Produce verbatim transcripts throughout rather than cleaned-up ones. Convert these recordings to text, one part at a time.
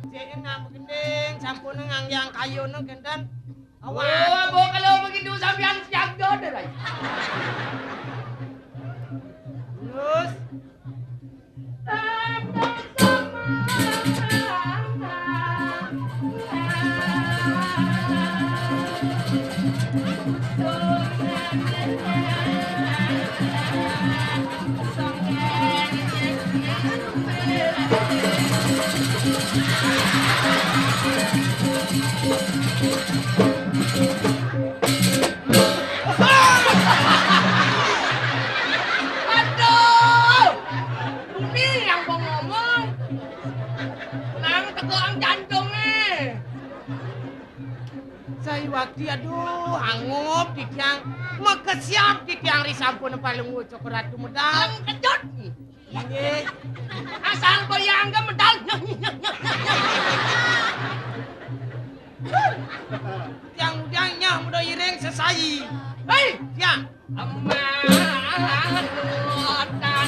Cek enak gending, sampun ngangyang kayune kenten. Awas. Oh, Bu, kalau begitu sampean siap jodoh, Rai. Terus? Aduh! Bumi yang mau ngomong. Nang tegokan jantunge. Sai wakti, aduh, angup titiang, makesiab titiang ri sampun Palungguh Cokor Ratu medal. Leng kejut. Inggih. Asal bayangke medal. Nyeh, nyeh, nyeh, nyeh, nyeh, nyeh. Tiang udiang nyah muda iring sesai. Hei, tiang. Emas luatan.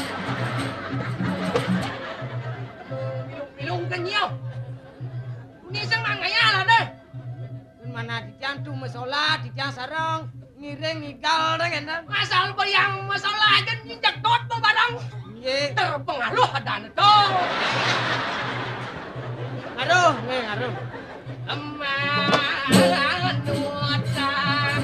Milung-milung kenyau. Ini sing mangaya lah deh. Kun manah titiang tu masolah, titiang sareng ngiring ngigal deh kenten. Asal bayang masolah aja nginjek tot barang. Inggih. Terpengaruh ada to. Aduh, nih, aduh. Emas luatan.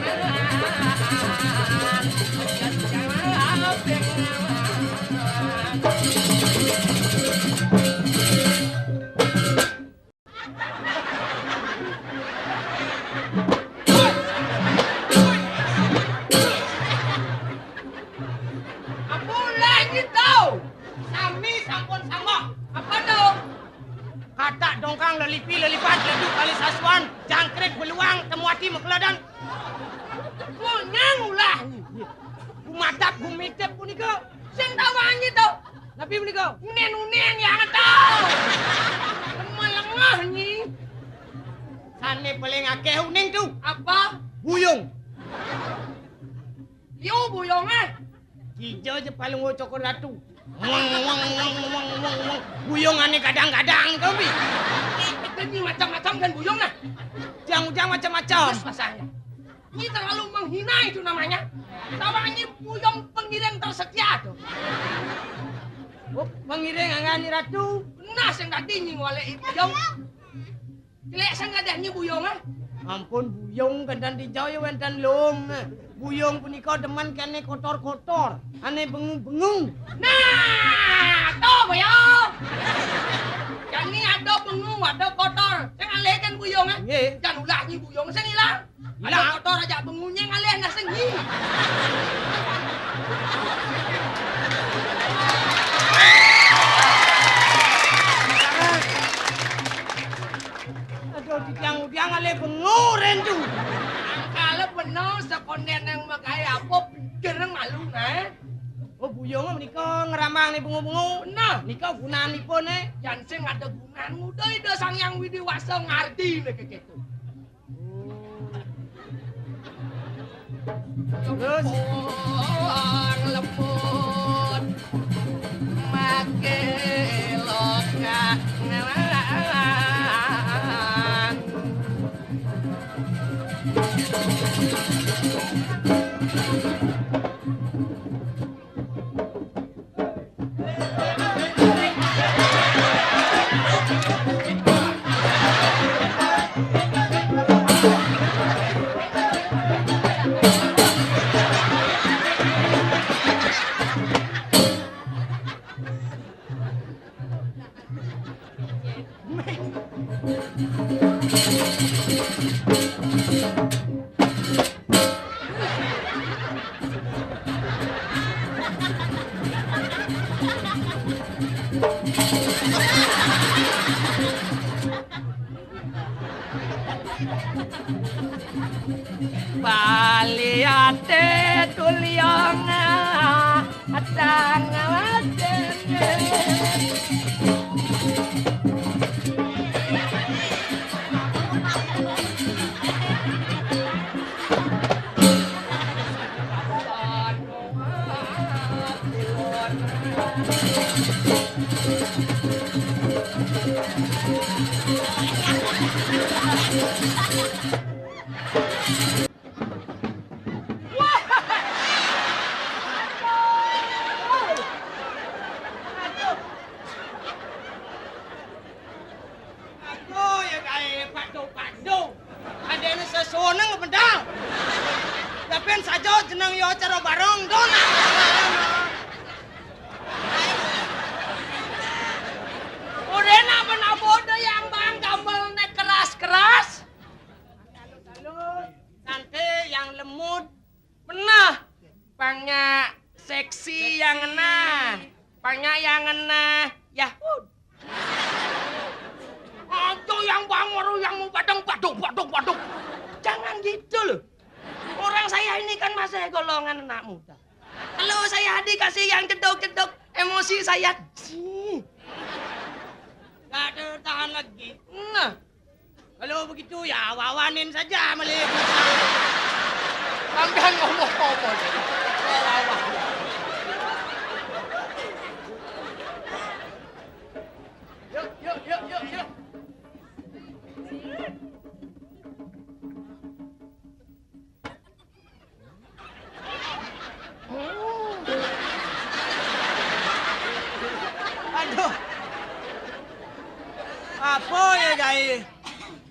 Ampun lah, ini tau. Sami sampun sanggup. Apa to? Katak dongkang lelipi lelipat ledu kali sasuan, jangkrik beluang, temu ati makeledan. Kunyang ulah ni. Gumatap gumitip punika. Sing tawangi to. Napi punika? Unen-unen yang tau. Lemah-lemah ni. Sane paling akeh uning tu. Apa? Buyung. Liu buyung, eh. Kija je Palungguh Cokor Ratu. Wang, wang, wang, wang, wang, wang. Buyung ane gadang-gadang tu, Bi. Ini macam-macam kan buyung nah. Jang ujang macam-macam. Terus pasangnya. Ini terlalu menghina itu namanya. Tawangi buyung pengiring tersetia tu. Oh, pengiring angani Ratu. Nah, sing tadi nying wale buyung. Jelek sing ngadahnya buyung, ah. Ampun, buyung kenten di jauh ya wenten lung. Buyung punika demen kene kotor-kotor, ane bengu-bengu. Nah, to buyung. Jani ada bengu, ada kotor. Sing alihkan buyung, ah. Nggih. Jan ulah nyi buyung sing ilang. Ada kotor aja bengunya ngalih nah sing nyi. Aduh, titiang udiang ale bengu rindu. Kala bener sekonden yang megai apa pikir malu nah. Oh, buyung menika ngeramang nih bengu-bengu. Nah, nika gunanipun eh. Yan sing ada gunan nguda Ida Sang Hyang Widi Wasa ngardi nih keketu. Terus? Lempung, lempung. Make lokak ngelarang. Bali ate tuliang atang ate. Yo, adene sesoneng bendal. Dapen saja jeneng yo cara bareng, don. Udah nak menabode yang bang gamelne keras-keras. Halus-halus, santai yang lemut. Menah. Pangnya seksi yang ngena. Pangnya yang ngena. Yahud. Aja yang bangor yang mau badang baduk baduk baduk. Jangan gitu loh. Orang saya ini kan masih golongan anak muda. Kalau saya dikasih yang cedok-cedok, emosi saya. Cih. Gak ada tahan lagi. Nah, kalau begitu ya wawanin saja, Malik. Sampean ngomong apa? Wawan. Yuk, yuk, yuk, yuk, yuk. Aduh. Apa ya, Gai?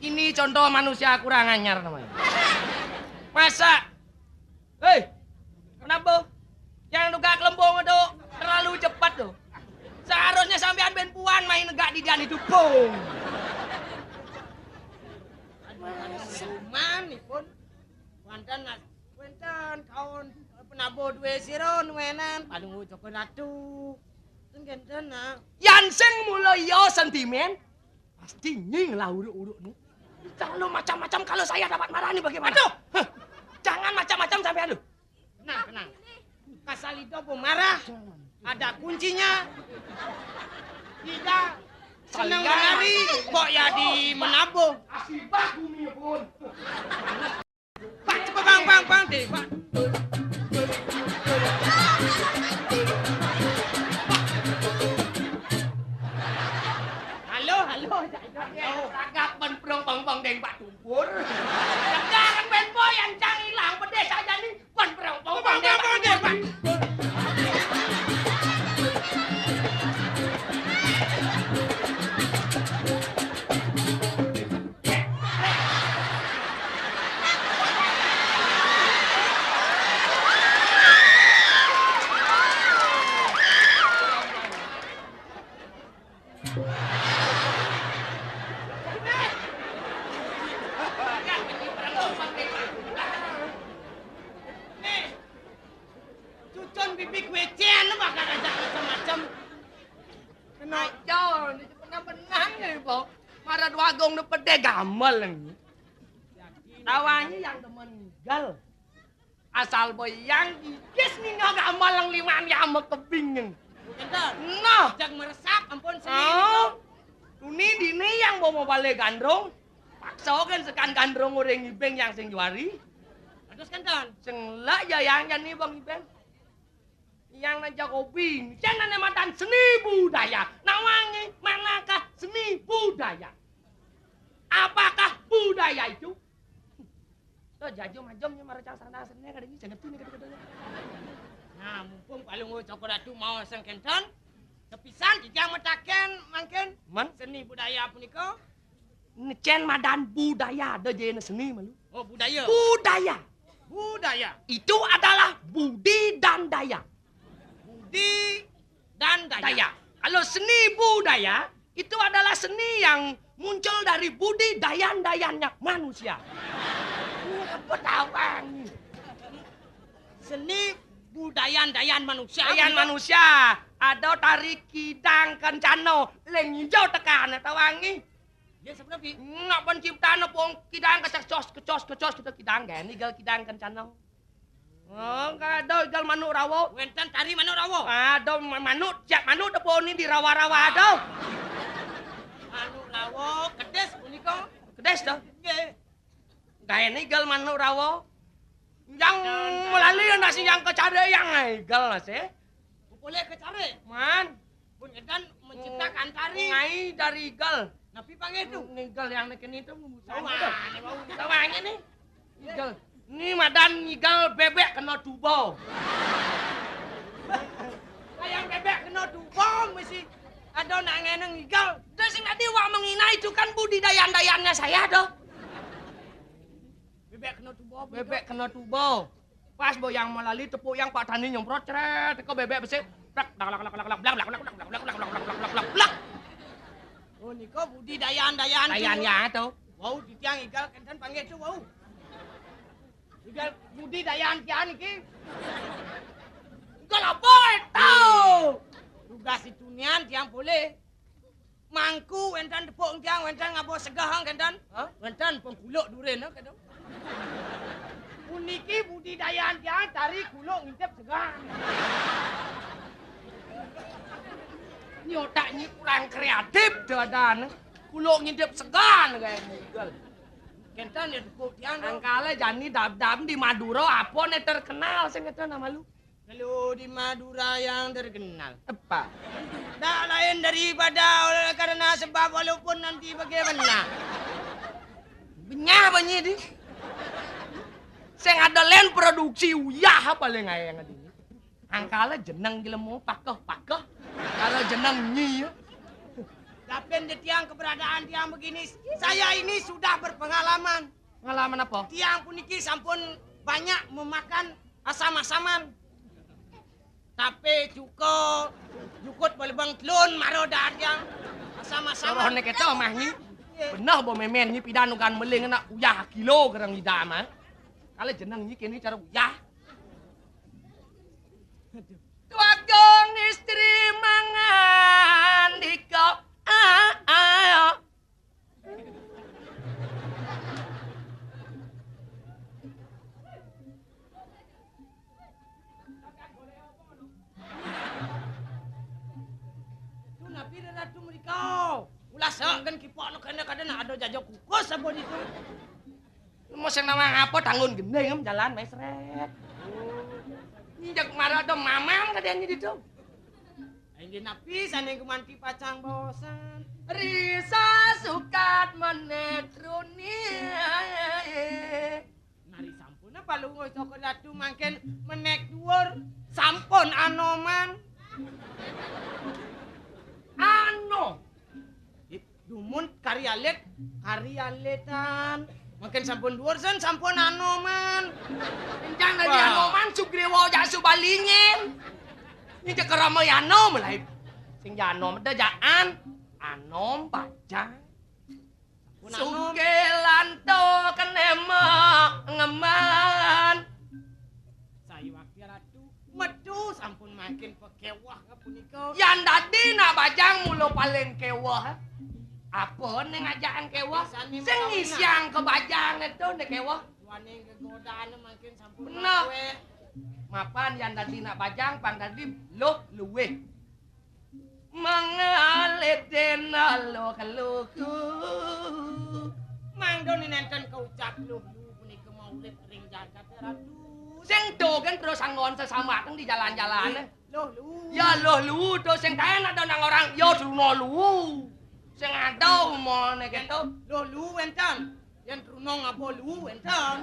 Ini contoh manusia kurang anyar namanya. Masa? Hei, kenapa? Yang negak lembong itu terlalu cepat tuh. Seharusnya sampean ben puan main negak di dian itu, pung. Aduh, aduh, aduh, aduh, man, ipun. Wonten, Mas. Wonten kaon penabo duwe sira nuwenan, paling cokor ratu. Ten kenten, nah. Yan sing mula iya sentimen, pasti nying lah uruk-uruk nu. Jangan lo macam-macam, kalau saya dapat marah nih bagaimana? Aduh! Heh, jangan macam-macam sampean lo. Tenang, tenang. Kasalido pemarah, ada kuncinya. Tidak senang menari, kok ya di menabo. Asibah bumi pun. Pak, cepet, Bang, Bang, Bang, deh, Pak. Halo, halo, Cak Ido. Halo. Tagak ben prong bang bang deng Pak Tumpur. Sekarang ben boyan cang ilang, pedih saja nih. Ben prong bang bang deng Pak Tumpur. Cucun bibik wecen bakal ajak macam-macam. Kena aja, ini benang-benang ya, Bang. Marah dua gong ne pede gamal ini. Tawanya yang temen ngigal. Asal boyang gigis ninga gamal yang limaan ya ama kebingeng. Enten. Nah. Ajak meresap ampun seni. Oh. Tuni dini yang bawa bale gandrung. Paksa kan sekan gandrung orang ngibeng yang sing juari. Terus kan, Ton? Sing lak ya yang jani bang ngibeng. Yang naja hobi, jangan matan seni budaya. Nawangi, manakah seni budaya? Apakah budaya itu? Tuh, jajum-ajum nya marah cang sandang seni kada ini jangan tuh nih kada-kada. Nah, mumpung paling cokor ratu mau sengkenton, tepisan kijang metaken mangken. Man? Seni budaya punika. Ngecen madan budaya, ada jena seni malu. Oh, budaya. Budaya. Budaya. Itu adalah budi dan daya. Budi dan daya. Daya. Kalau seni budaya, itu adalah seni yang muncul dari budi dayan-dayannya manusia. Apa tawang? Seni budayan-dayan manusia. Dayan manusia. Ada tarik kidang kencana, leng hijau tekan tawangi. Ya, sebenarnya, Pi. Nak penciptaan apa kidang kecos, kecos, kecos, kita kidang, kan? Ini gal kidang kencana. Oh, enggak ada gal manuk rawa. Wenten tari manuk rawa. Ada ma-, manuk, jak manuk depo ni di rawa-rawa ada. Manuk rawa, kedes punika. Kedes dah. Nggih. Gaene gal manuk rawa. Yang melalui nasi yang kecare yang gal nasi. Boleh kecare. Man. Pun edan menciptakan tari. Ngai dari gal. Napi panggih tu? Ni gal yang nekeni tu. Tawangi tu. Tawangi ni. Gal. Ni madan ngigal bebek kena tuba. Yang bebek kena tuba mesti ada nak ngene ngigal. Dah sing tadi wak menghina itu kan budidaya-dayanya saya dah. Bébék kena tuba. Bébék kena tuba. Pas boyang malali, tepuk yang Pak Tani nyemprot, cret, teka bébék besik. Plak, plak, plak, plak, plak, plak, plak, plak, plak, plak, plak, plak, plak, plak. Oh, nika budidayaan-dayaan. Dayan tu. Ya, tu. Wau, titiang igal kenten panggih tu, wau. Igal budidayaan tiang niki. Igal apa itu? Tugas itu nian tiang boleh. Mangku wénten tepuk tiang, wénten ngaba segahang kénten. Hah? Wénten pengkuluk durin, kéto. Puniki budidayaan tiang tari kuluk ngintip segahang. Ini otaknya kurang kreatif, dadan. Kuluk ngintip segahang kayak gitu. Kénten ya tepuk tiang, to. Angkala jani dam-dam di Madura, apa né terkenal sing kéto nama lu? Kalau di Madura yang terkenal. Apa? Tak lain daripada oleh karena sebab walaupun nanti bagaimana. Benyah banyi di. Sing ada lain produksi uyah apa lé ngayang di. Angkala jeneng jelema pakeh-pakeh. Karo jeneng nyi ya. Tapi tiang keberadaan tiang begini, saya ini sudah berpengalaman. Pengalaman apa? Tiang puniki sampun banyak memakan asam-asaman. Tapi cuko, jukut balebang telun mara daan tiang. Asam-asaman. Roh né kéto mah nyi. Iya. Beneh bo mémén nyi pidan ugan meling nak uyah kilo gereng ida mah. Kala jeneng nyi kéné cara uyah. Tuagung istri mangandika. Ah, ah. Tu napi dah Ratu mrika? Ulah sengken kipokno kene kada nak ada jajak kukus apa ditu. Mau sing nama apa tanggun gending em jalan mesret. Injak marah ada mamam kadanya ditu. Inggih napi sané gumanti pacang bosan. Risa sukat menetruni. Nari sampun apa lu ngucok Ratu mangkin menek dhuwur sampun anoman. Ano. Dumun kari alit, kari alitan. Mangkin sampun dhuwur sen sampun anoman. Encang dadi anoman Sugriwa jak Subalingin. Ini cek kerama ya anom lah. Sing ya anom ada jaan. Anom bajang. Sampun anom. Sugih lanto kenema ngeman. Sayuwakti Ratu metu sampun mangkin pakéweh punika. Yan dadi nak bajang mula paling kéweh. Apa né ngajakan kéweh? Sing ngisiang ka bajang itu né kéweh. Duaning gegodané mangkin sampun. Bener. Mapan yan dadi nak bajang pang dadi luh luwih. Mangalitin luh luhu. Mangda nénten kaucap luh luhu punika maurip ring jagat Ratu. Sing to kan terus anggon sesamak di jalan-jalan. Luh luhu. Ya luh luhu to sing kaen ada nang orang ya truna luhu. Sing ada umone keto. Luh luhu wénten. Yén truna ngaba luhu wénten.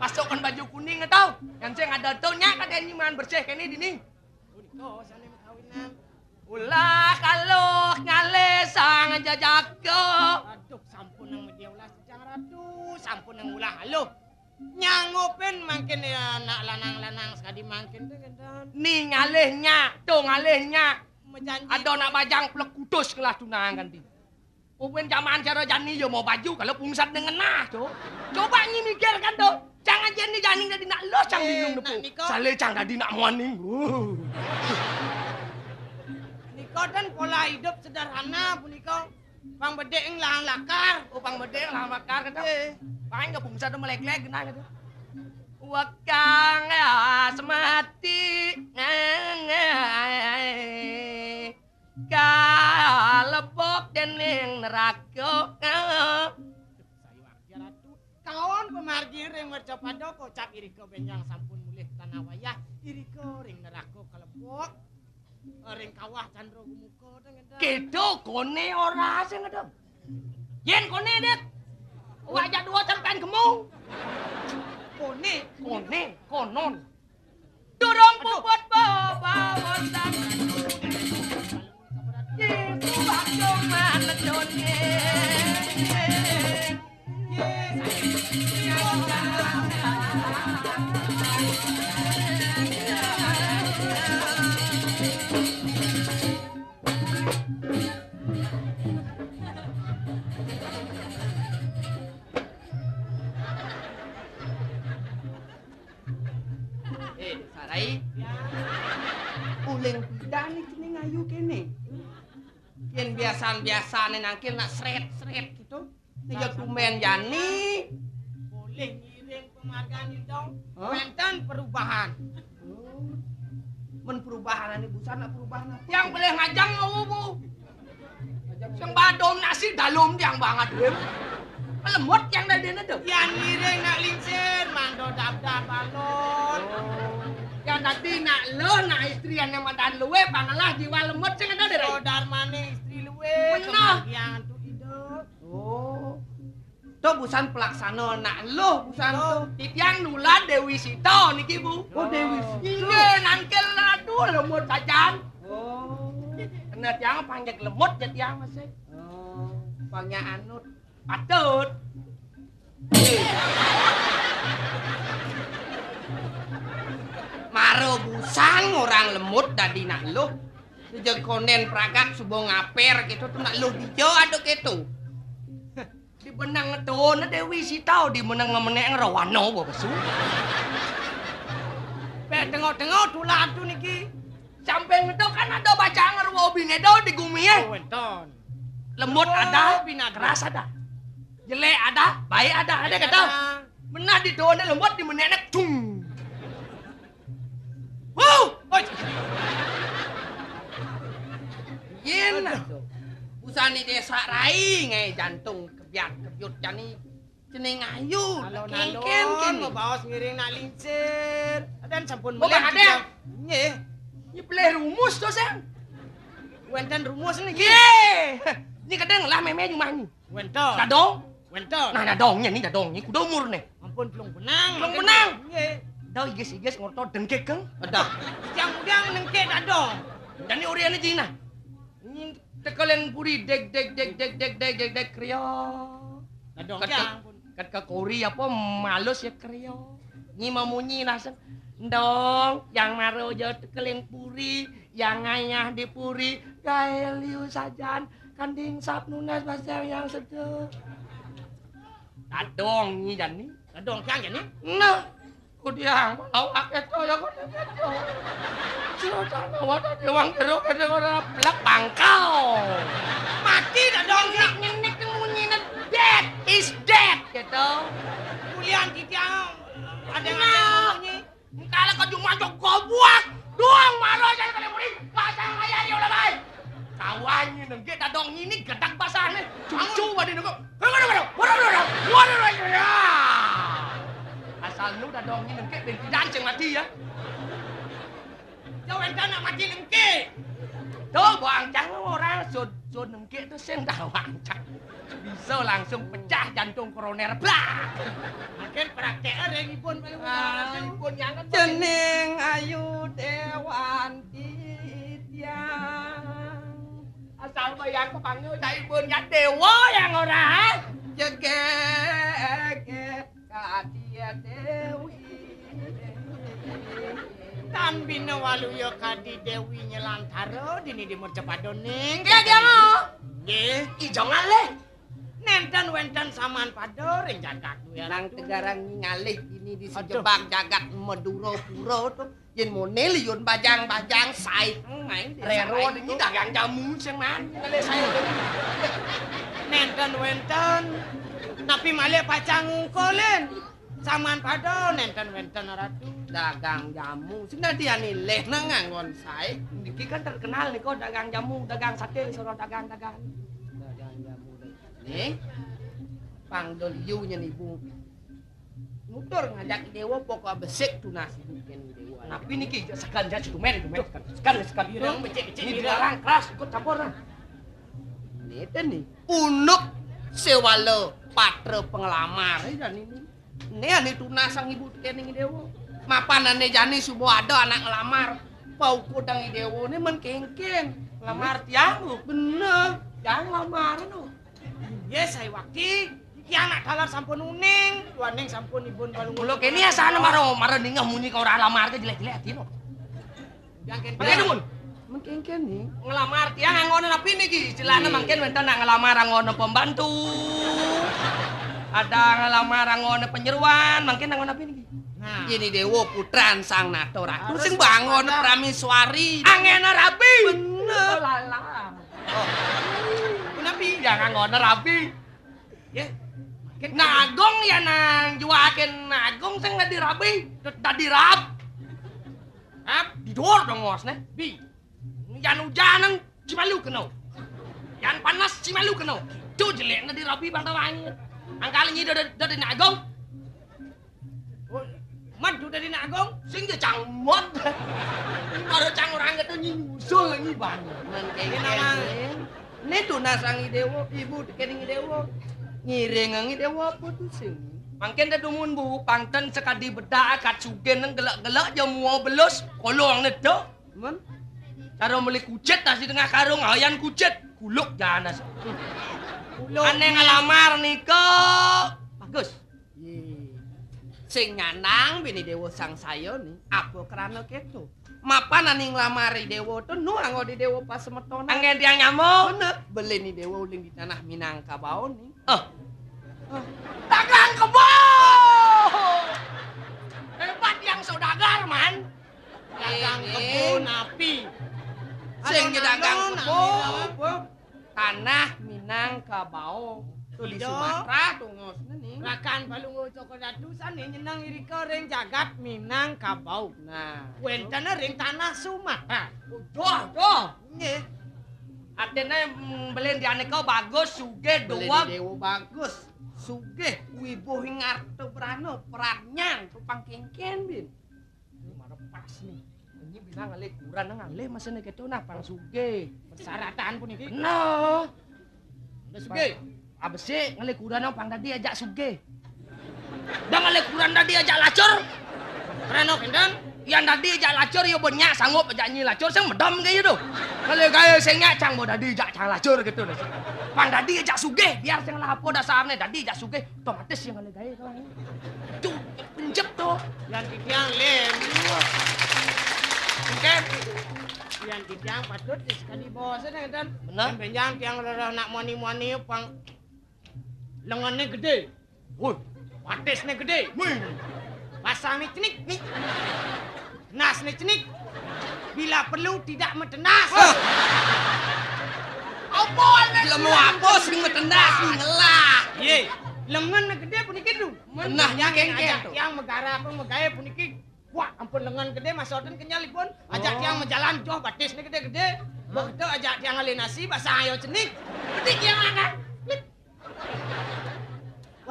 Masukkan baju kuning to. Yén sing ada to nyak kadén nyiman bersih kéné dini. Punika sané makawinan. Ulah kaluh ngalih sang jajaka. Aduh, sampun nang media ulah Jang Ratu, sampun nang ulah aluh. Nyanggupin mangkin ya anak lanang-lanang sakadi mangkin to kénten. Ni ngalih nyak, to ngalih nyak. Majanji. Ada nak bajang plekutus kelah tunangan di. Upin jaman cara jani ya mau baju kalau pungsat dengan nah to. Coba nyi mikirkan to. Jangan jani jani dadi nak los cang bingung nepu. Sale cang dadi nak muaning. Nika kan pola hidup sederhana punika. Pang bedek ing lahang lakar. Oh, pang bedek lahang lakar kata. Paling gak pungsat melek-lek genah kata. Wakang asmati. Kalebok dening neraka. Sayuwakti Ratu, kaon pamargi ring mercapada kocap irika benjang sampun mulih tanah wayah, irika ring neraka kalebok, ring kawah candra gumuka, to ngénten. Kéto koné ora sing ngedem. Yén koné, Dit. Wajah dua cerpen gemung. Koné. Koné, konon. Durung puput bebaosan. Iku waktu manedone. Tan biasane nangkil nak sret-sret gitu. Nek ya tumen jani. Boleh ngiring penghargaan itu. Hah? Wenten perubahan. Oh. Men perubahan ini busan nak perubahan apa? Yang boleh ngajang mau, Bu. Sing badom nasi dalem tiang banget, Wim. Lemot yang dadene to. Yang ngiring nak lingsir, mando dapdap balon. Oh. Yang tadi nak lo, nak istri yang madan luwe, pangalah jiwa lemot sing ada deh. Saudar mane istri luwe, bener. Kemudian tuh hidup. Oh. To busan pelaksana nak lo busan to. Titiang nulad Dewi Sita niki, Bu. Oh, Dewi Sita. Inggih, nangkil ratu lemut sajan. Oh. Kena tiang panjak lemut ya tiang masih. Oh, panjak anut. Patut. Maro busan orang lemut dadi nak lo. Sejak konden pragat suba ngaper gitu tuh nak lo dija ada gitu. Di benang ngetone Dewi Sita, di benang ngemenek ngerowana apa pesu. Pek tengok-tengok tuladu niki. Sampai ngeto kan ada baca ngeruwa bine do di gumi ya. Oh, wenten. Lemut ada, keras ada. Jelek ada, baik ada, ada kata. Menah di tone lemut di meneknek cung. Wuh! Oi. Yen. Aduh. Usani desa rai ngai jantung kebiat kebiut jani cening ayu. Alon-alon, kengken kini. Baos ngiring nak lingsir. Dan sampun meleh ada. Nggih. Ini pelih rumus to, Sang. Wenten rumus niki. Nggih. Ini kadang lah meme jumah ni. Wenten. Dadong. Wenten. Nah, dadonge ni, dadonge kuda umurne. Ampun, telung benang. Telung benang. Nggih. Dau igis-igis ngorto dengkek keng. Ada. Yang mudiang nengkek dadong. Jani uriane jinah. Ini tekeleng puri deg deg deg deg deg deg deg deg krio. Dadong. Kat ke, ampun. Kat ke kori apa malus ya krio. Nyi mamunyi naseng. Ndong, yang maro ja tekeleng puri, yang ngayah di puri, gae liu sajan, kanding sap nunas pasang yang sedek. Dadong nyi jani. Dadong kang jani? Nah, kudiang, mau akeh to ya kok gitu. Sira tak nawa tak dewang jero kene ora blek bangkal. Mati dadong nyi. Nyenik-nyenik munyine dead is dead gitu. Kulian titiang ada yang ada yang munyi. Engkala ka jumajog gobuak. Duang mara jane kali muni. Pasang aja dia ulah bae. Kawan ini nggih dadong ini gedeg basahne. Cucu badi nengko. Kene kene kene. Ora ora ora. Ora ora ora. Asal nu dadong ini nengke ben tidak ceng mati ya. Jauh enten nak mati nengke. Tuh, bang cang ora sud sud nengke tuh sing dah wancak. Bisa langsung pecah jantung koroner. Blah! Mungkin praktek yang ibun paling ah, ibun yang kan jening ayu dewan titiang. Asal bayang kepanggil cak ibun ya dewa yang ora. Jegek Kadya Dewi. Tan bina waluya Kadi Dewi nyelantara dini di mercapada ning. Iya, dia mau. Nggih. Ijo ngalih. Nenten wenten saman pada ring jagat kuwi. Nang tegarang ngalih dini di sejebak jagat Madura pura to. Yen mone liun bajang-bajang sae main rero niki dagang jamu sing man. Ngalih sae. Nenten wenten. Napi malih pacang ngungkulin. Saman pada nenten wenten ratu. Dagang jamu. Sing dadi anilih nang nganggon sae. Niki kan terkenal nika dagang jamu, dagang sate, soro dagang-dagang. Dagang jamu. Nih. Pangdol yu nyen ibu. Nutur ngajak dewa pokok besik tunas ibu ken dewa. Napi niki sekan ja cukup men, cukup men. Sekan, sekan. Ireng becik-becik. Ini dilarang keras ikut campur nah. Neten nih. Unuk sewala patra penglamar dan ini. Ini ane tunas sang ibu kening dewa. Mapanane jani subo ada anak ngelamar. Pauku dang dewa ini men kengken. Lamar tiang lu. Bener. Tiang lamar no. Yes, saya wakti. Iki anak dalar sampun uning, tuaning sampun ibun balung. Kula kene asane maro, maro ningeh munyi kok ora lamar ke jelek-jelek ati no. Mangke nuwun. Mengke kene. Ngelamar tiang anggone napi niki? Istilahne mangke wenten nak ngelamar anggone pembantu. Ada ngelamar anggone penyeruan, mangke anggone napi niki? Nah. Ini dewa putran sang nata ratu sing bangun prameswari. Angena rabi. Bener. Oh, lala. Oh. Ya nganggoné rabi. Ya. Nah, Agung ya nang juakin Agung sing dadi rabi. Dadi rab. Rab didor dong ngosné. Bi. Yan ujanan cimalu kena. Yan panas cimalu kena. Itu jeleknya di rabi bang tawangi. Angkal nyi dadi dadi Agung. Oh, madu dadi Agung. Sing ya cang mod. Baru cang orang itu nyi nyusul nyi bang. Ini nama. Ini tunas angi dewa, ibu tekeni ngi dewa. Ngiring angi dewa apa tuh sing? Mangkin da dumun bu, pangten sekadi bedak akat sugih nang gelek-gelek ja mua belus, kolong nedo. Men? Cara meli kucit tas di tengah karung, ayan kucit, kuluk janas. Kuluk. Ane ngalamar nika. Bagus. Ye. Sing nyanang bini dewa sang saya ni, apa kerana keto? Mapan aning lamari dewa tu, nu anggo di dewa pas semeton. Anggen tiang nyamuk. Bener, beli ni dewa uling di tanah Minangkabau ni. Oh. Oh. Dagang kebo! Hebat yang saudagar, man. Dagang kebo napi? Sing dagang kebo. Tanah Minangkabau. Tu di Sumatera tu ngosné ni. Rakan Palungguh Cokor Datu sané nyeneng irika ring jagat Minangkabau. Nah. Wénten ring tanah Sumatera. Udah, udah. Nggih. Artiné, mm, belin diané kau bagus, sugih, belin doang. Dewa bagus, sugih, wibuh ing arta brana, pradnyan, tu pangkénkén, bin. Ini mana pas nih? Ini bilang ngalih kurang, ngalih masih nih gitu, nah, pang sugih. Persyaratan pun ini. Nah. Udah sugih. Abesik ngalih kurang, pang tadi ajak sugih. Udah ngalih kurang tadi ajak lacur. Kerana kénten. Yang tadi ajak lacur, ya banyak sanggup ajak nyi lacur, sing medem kayak gitu. Kalau gaya sing nyak, cang mau tadi ajak cang lacur gitu, nah. Pang tadi ajak sugih, biar sing lah apa dasarnya, tadi ajak sugih, otomatis yang ngalih gaya. Tuh, penjep tuh. Yan titiang lén. Mungkin. Yan titiang patut di sekali bos, ngéten. Bener. Yan benjang tiang rereh nak muani-muani pang lengené gedé. Woi, batisné gedé. Wih. Basangné cenik, nih. Tenasné cenik. Bila perlu tidak metenas. Hah? Apa ané? Lemu apa sing metenas, nih, ngelah. Yé, lengen gedé puniki, Dun. Nah, nyang kéngkén ajak tu. Tiang megara apa megaé puniki. Wah, ampun lengen gedé, masoten kenyalipun. Ajak tiang majalan joh batisné gedé-gedé. Hah? Begitu ajak tiang ngalih nasi, basang ayo cenik. Bedik tiang makan. Klik.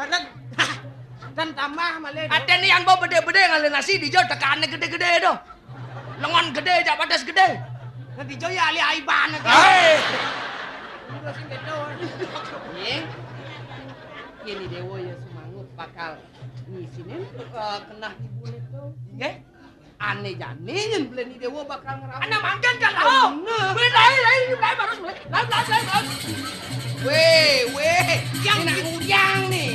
Wareg. Dan tambah malih. Aténé yang bau bedé-bedé ngalih nasi, dijo tekané gedé-gedé tu. Lengan gedé, jak batis gedé. Nah, dijo ya ahli aiban. Hei. Udah sing gitu. Yé. Yé ni dewa ya sumangut bakal ngisinin, eh, kenah ibuné tu. Nggih. Ané jani yén belén ni dewa bakal ngrawuh. Anak mangkén kan, oh. Bener. Beli lain, lain, lain, harus beli. Lain, lain, lain, lain. Wéh, wéh. Yang nak ngujang ni.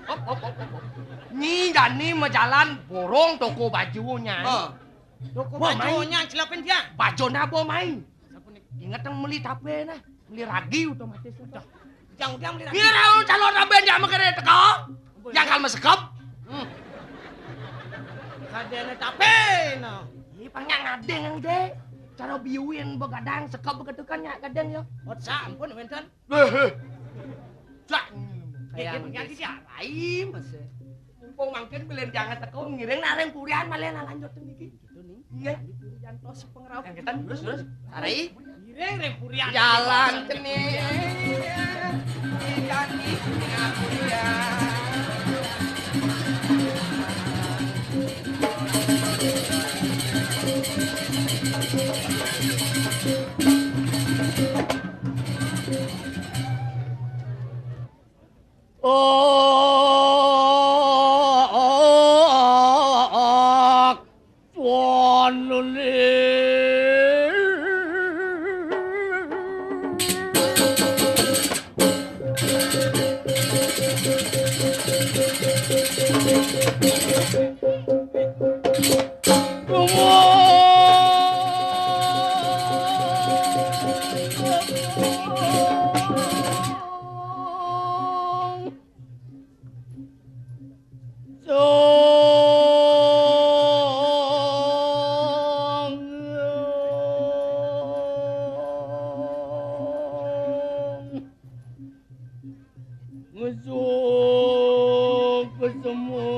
Op, op, op, op, op. Nyi jani majalan borong toko bajunya. Oh. Toko bajunya celapin dia. Baju nabo main. Ingat yang meli tapé nah. Meli ragi otomatis. Ujang-ujang meli ragi. Ngira calon rabi yang makere teko. Yang kal masekep. Hmm. Kadéné tapé nah. Ini pang nyak ngadéng yang dé. Cara biuin begadang sekep begitu kan nyak gadéng ya. Ot sampun wénten. Leh, leh. Cak. Kayak mengganti dia. Lain masih. Mumpung mangkin belén jangan teko ngiring nareng purian malah lanjut niki. Gitu nih. Iya. Di purian tos pengrauh. Yang kita terus, terus. Ari. Ngiring reng purian. Jalan kene. Ikan di purian. Besok ketemu.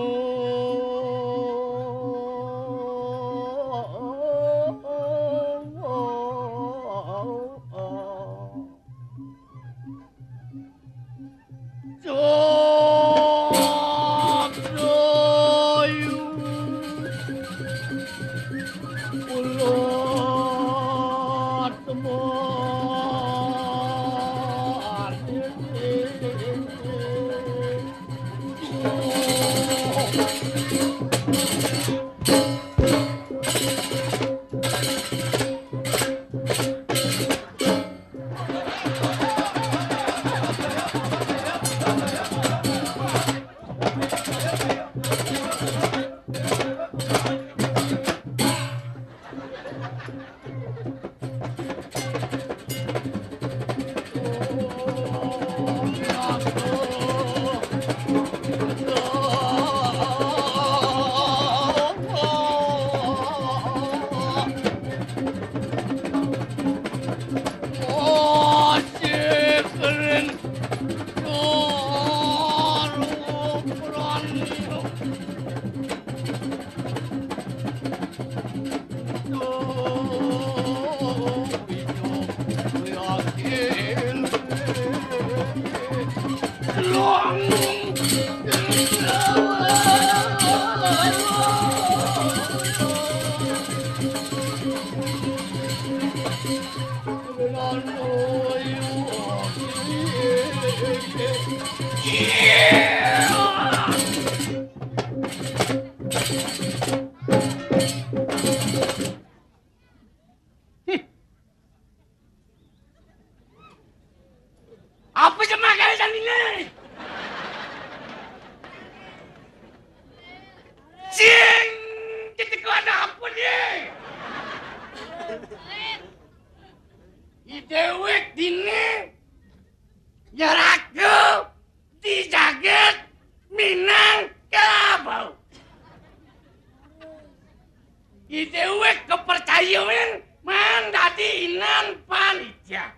Apa sih makanya sandingan? Sing, kita ku ada apa ni? Idewek dini, ya ragu. Di jagat Minangkabau. Idewek kepercayaan mandadi inan panitia.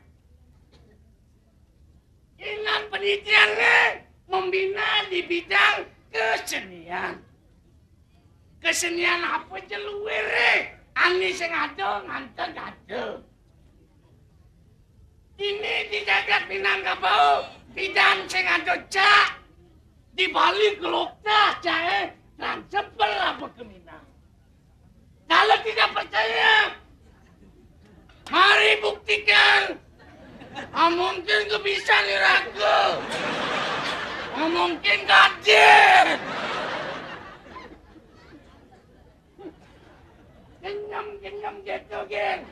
Inan panitia ni membina di bidang kesenian. Kesenian apa je luwere? Ani sing ada nganten ada. Ini di jagat Minangkabau, bidan sing ada cak. Di Bali kelokta cae transfer apa ke Minang. Kalau tidak percaya, mari buktikan. Ah, mungkin kebisan iraku. Ah, mungkin kaget. Kenyem-kenyem gitu, geng.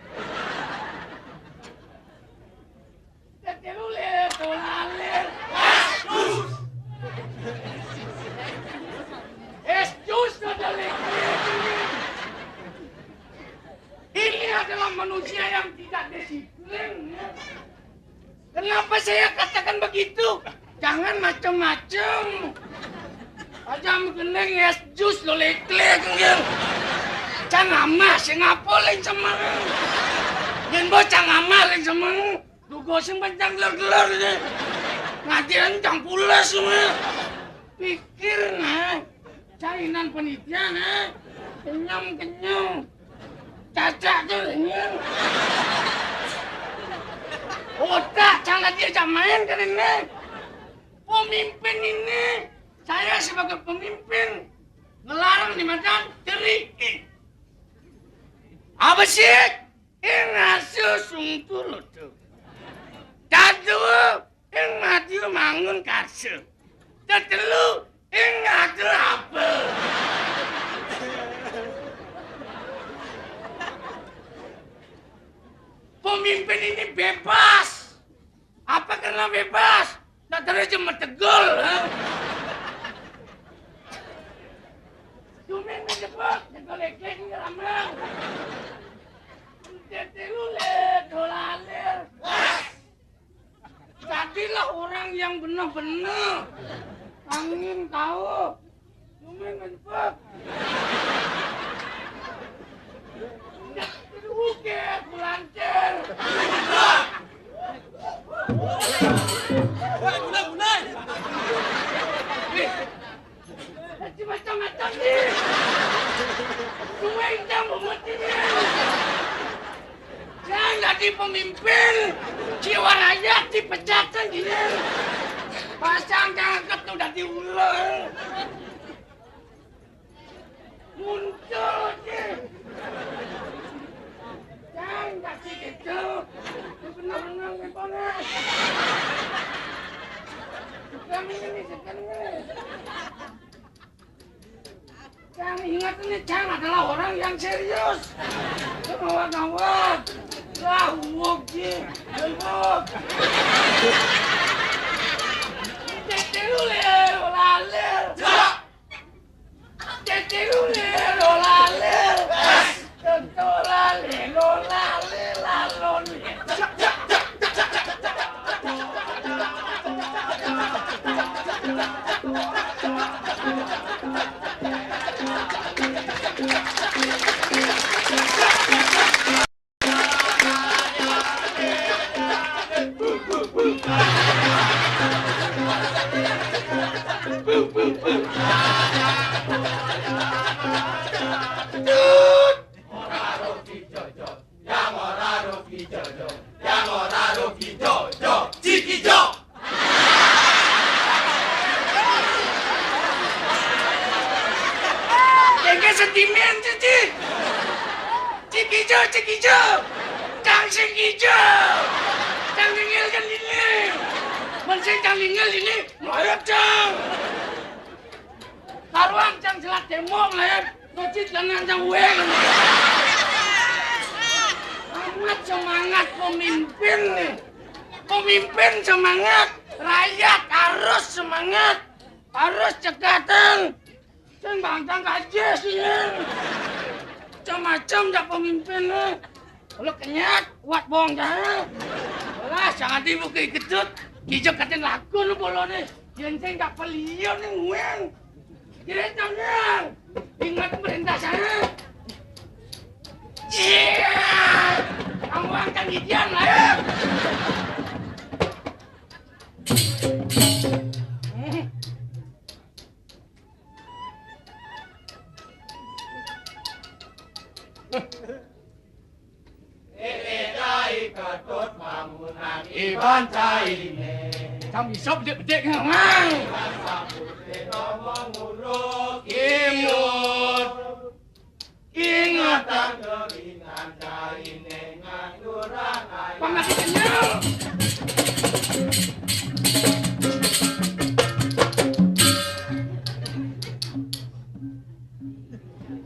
Tetelulir, tulalir. Es jus ada lagi. Ini adalah manusia yang tidak disiplin, ya. Kenapa saya katakan begitu? Jangan macem-macem. Aja menggendeng es jus lo leklek, nggih. Cang amah sing apa leng semeng. Yen bo cang amah leng semeng, dugo sing pencang gelor-gelor iki. Ngadian cang pules semeng. Pikir nah. Cainan penitia nah. Kenyem-kenyem. Cacak tuh ini. Otak jangan diajak main kan ini. Pemimpin ini, saya sebagai pemimpin ngelarang di mata teri. Apa sih? Ing asu sungtu lodo. Tadu, ing mati mangun kasu. Tetelu, ing ngatur apa? Pemimpin ini bebas. Apa karena bebas? Tak terus cuma tegol, ha? Cuma ngejebak, tegol ekek ngeramang. Tetelu le, dolalir. Jadilah orang yang benar-benar. Angin tahu. Cuma ngejebak. Oke, kulantir. Woi, mulai, mulai. Suwé cang mumet ini. Cang dadi pemimpin, jiwa rakyat dipecatkan ini. Pasang cang ketu dadi uler. Muncul iki. Cang dadi gitu. Bener-bener ngepone. Kami ini sekarang ini. Yang ingat ini, Cang adalah orang yang serius. Gawat, gawat. Lah, wog, ji. Wog. Tete lu, le, lalir. Tete lu, le, lo, lalir. Tete, lalir, lo, lalir, lalir. Yang ora rugi jojo, yang ora rugi jojo, Cik Ijo. Engke sentimen, Cici. Cik Ijo, Cik Ijo. Cang sing ijo. Cang ningil kan ini. Men sing cang ningil ini, melayap, Cang. Karuan cang selat tembok, melayap. Ngecit lengan cang weng. Amat semangat pemimpin nih. Pemimpin semangat, rakyat harus semangat. Harus cekatan. Sing bangkang aja sih. Macam-macam dah pemimpin nih. Lu kenyat, kuat bong dah. Lah, jangan dibuka ketut. Kijak katen laku lu bolone. Yen sing gak pelion nih weng. Kira tangan. Ingat perintah saya. Iya. Kamu akan gigian lah ya. Iban caine. Cang isop bedik-bedik. Imut. Ingatan kerinan caine nganduran ayu. Pangasih kenyal.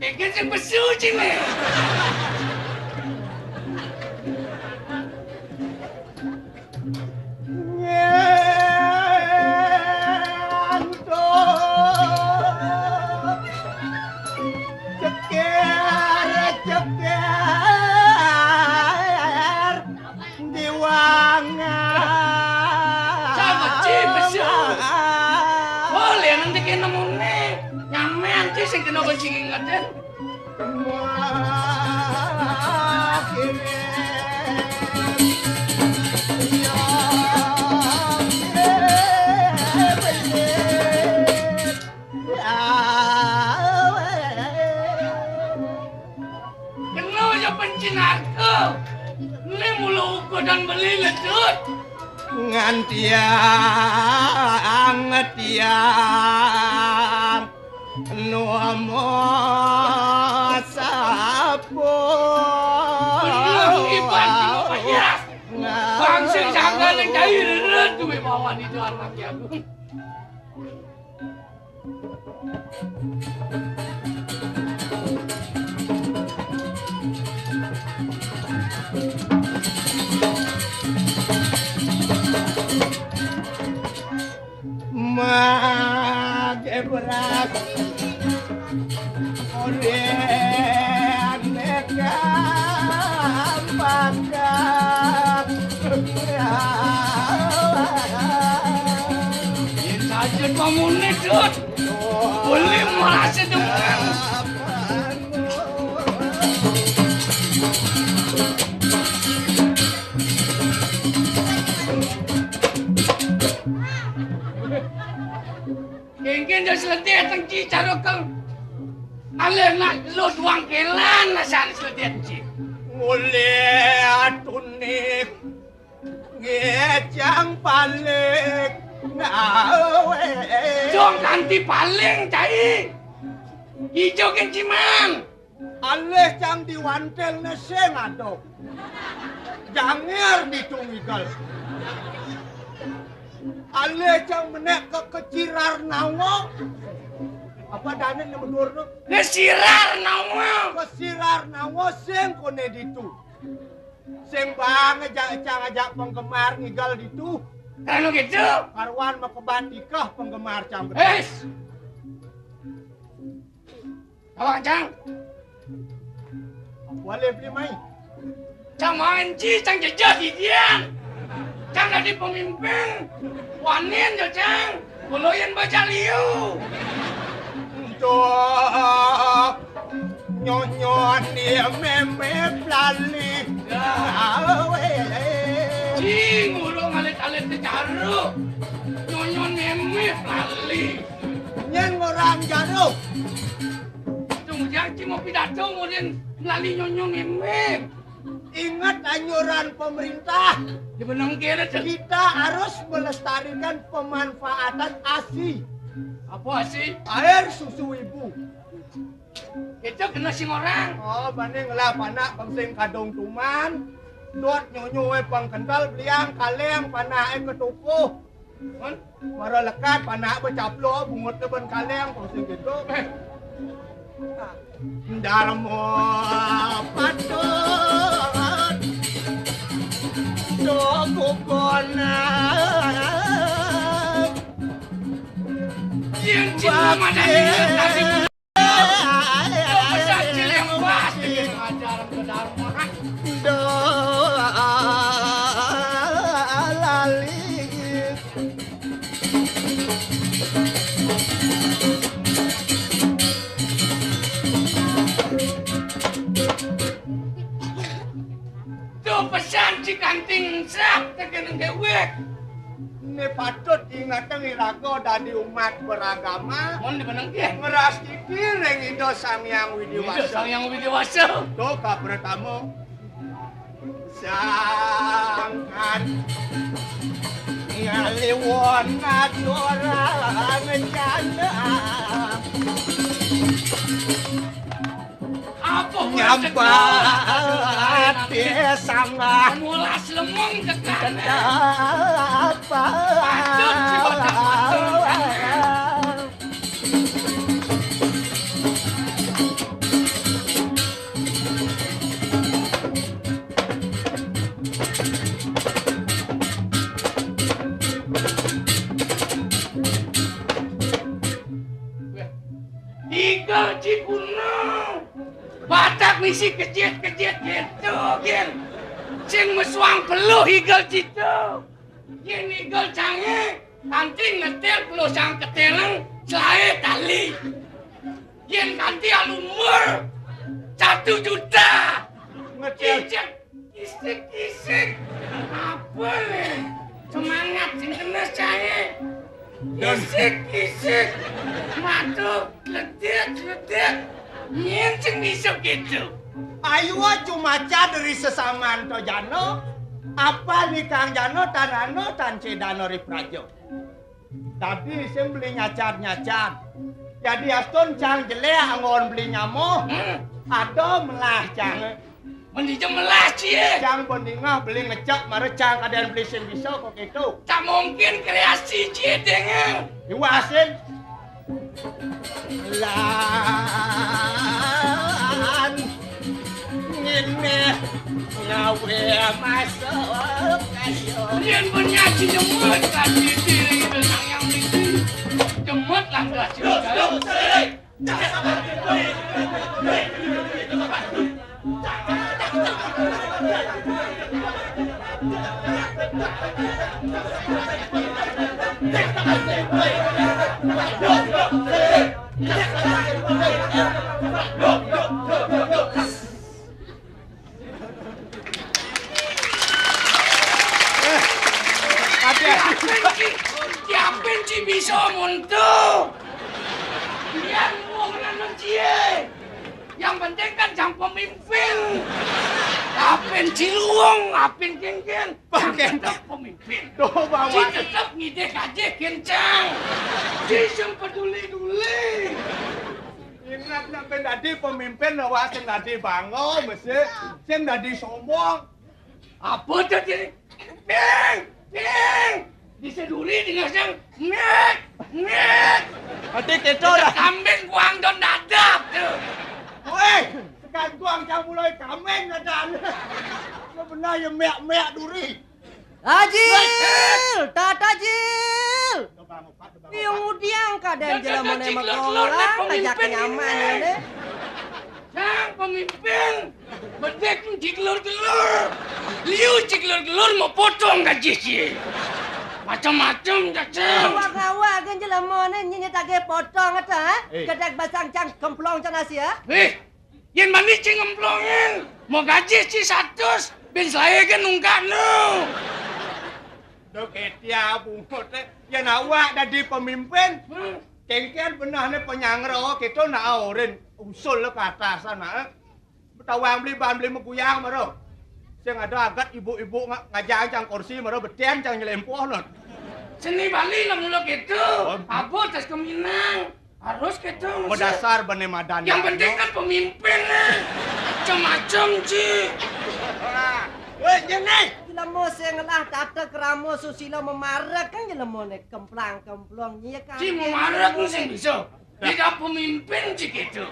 Bikin sing pesu cine. Ngantuk. Ceker, ceker. Diwangan. Sama ci, besu. Boleh nanti kena mune. Nyamen ci sing kena kunci ingetin. Kena ya pencin aku. Ini mulu uku dan beli ledut. Ngantiang tiang nomo sapo. Bener, Iban, cuma payas. Bangsa sangga ning kai reret duwe mawon itu anak ya. Magebrak ora neka bakal. Yen saja pamune, Dut. Boleh merasa demen. Kengken jas letih tengki carokeng. Alé nak lu duang kélan asan sedén ci. Mulih tunik ngécang paling ngawé. Dong kanti paling cai. Ijo gén ciman. Alih cang di wantelné sing ada. Jangir ditu ngigel. Alih cang menék ka Kecirar Nawa. Apa dané né medur tu? Kecirar Nawa. Kecirar Nawa sing koné ditu. Sing bang ajak cang ajak penggemar ngigel ditu. Kalau gitu. Karuan makebat tikeh penggemar cang. Hés. Awak cang. Boleh beli mai. Cang main ci, cang jejeh didian. Cang dadi pemimpin. Wanin jo cang. Kulo yén baca liu. Untuk nyonyon dia mémé pelali. Ya. Awe. Ci, ngurung alit-alit ke jaru. Nyonyon mémé pelali. Nyén ngorang jaru. Tung Ujang ci mau pidato, kemudian melalui nyonyo mémé. Ingat anjuran pemerintah. Di benang kira tu. Kita harus melestarikan pemanfaatan asi. Apa asi? Air susu ibu. Itu kena sing orang. Oh, banding lah panak pang sing kadung tuman. Dot nyonyo pang kental beliang kaleng panak ketupuh. Mara lekad panak becaplok, bungut te ben kaleng, kok sing gitu. Darma patut do kukonan. Yen cina madan ini kasih Tuh pesan ci kanting sah tegeneng dewek. Né patut ingetang iraga dadi umat beragama. Mon dimenengke. Ngeras diri ring Ida Sang Hyang Widi Wasa. Ida Sang Hyang Widi Wasa. To kapertama. Sangkan ngaliwon aturang jana. Apa nyambat sangat. Mulas lemong tekan. Kenapa? Patut si bocah patut. Tiga cikuna. Batak misi kejit-kejit gitu, gin. Sing mesuang peluh igel citu. Gin igel canggih, kanti ngetil peluh sang ketileng selaé tali. Gin kanti alumur satu juta. Ngetil. Ijek. Kisik-kisik. Apa nih? Semangat sing kena saya. Kisik-kisik. Matu letik-letik. Nyen sing bisa gitu. Ayu cuma cad dari sesaman to jano. Apa nih Kang Jano tanano tan cedano ri prajo. Dadi sing beli nyacan-nyacan. Jadi astun cang jelek anggon beli nyamuh. Hmm. Ada melah cang. Mending melah cie. Cang bendingah beli ngecek mara cang kadén beli sing bisa kok gitu. Tak mungkin kreasi cie dengeng. Iwasin. Lan ngene ngawe masuk ayo. Yen penyaji jemut tadi diri itu sang yang mesti jemut langkah juga. Siapin ci, siapin ci bisa monto. Biar wong lanang Cie, yang penting kan cang pemimpin. Apin Ciliwung, apin kéngkén, cang tetep pemimpin. Duh, Bang Ci Wak. Tetep ngidih kajih kéncang. Ci sing peduli-duli. Ingat nak bén dadi pemimpin, awak sing dadi bangga, mesti sing dadi sombong. Apa to, Ci? Ping! Ping! Di seduri dingeh sing ngék, ngék. Ati kéto dah. Kambing kuang don dadap to. Wéh, sekantuang cang mulai kambing dadan. Lo beneh ya méak-méak duri. Tajil! Tatajil! Piung udiang kadén jelemané megolang, tajak nyaman ya deh. Sang pemimpin, bedik ciglur-glur. Liu ciglur-glur mau potong gaji ci. Macam-macam cacing. Awak-awak gén jelemané nyenyet agé potong ta, ha? Gedeg basang cang kemplong cang nasi, ha? Eh, yén mani ci ngemplongin, mau gaji ci satus, bin saya gén nungkak nu. Duh, kétia bungut, eh. Yén awak dadi pemimpin, kéngkén benehné penyanggra, kéto nak aurin usul ka atasan, eh. Betawang beli ban beli meguyang mara. Sing ada agat ibu-ibu nga-, ngajang cang kursi mara betén cang nyelempoh non. Seni Bali nak mula kéto. Abot tas keminang. Harus kéto. Bedasar bené madan. Yang penting kan pemimpin, eh. Macam-macam ci. Wéh, jén né. Jelema sing ngelah tata krama susila memarek kan jelemané kemplang-kemplong nyi kan. Ci memarek nu sing bisa. Tidak pemimpin ci kéto.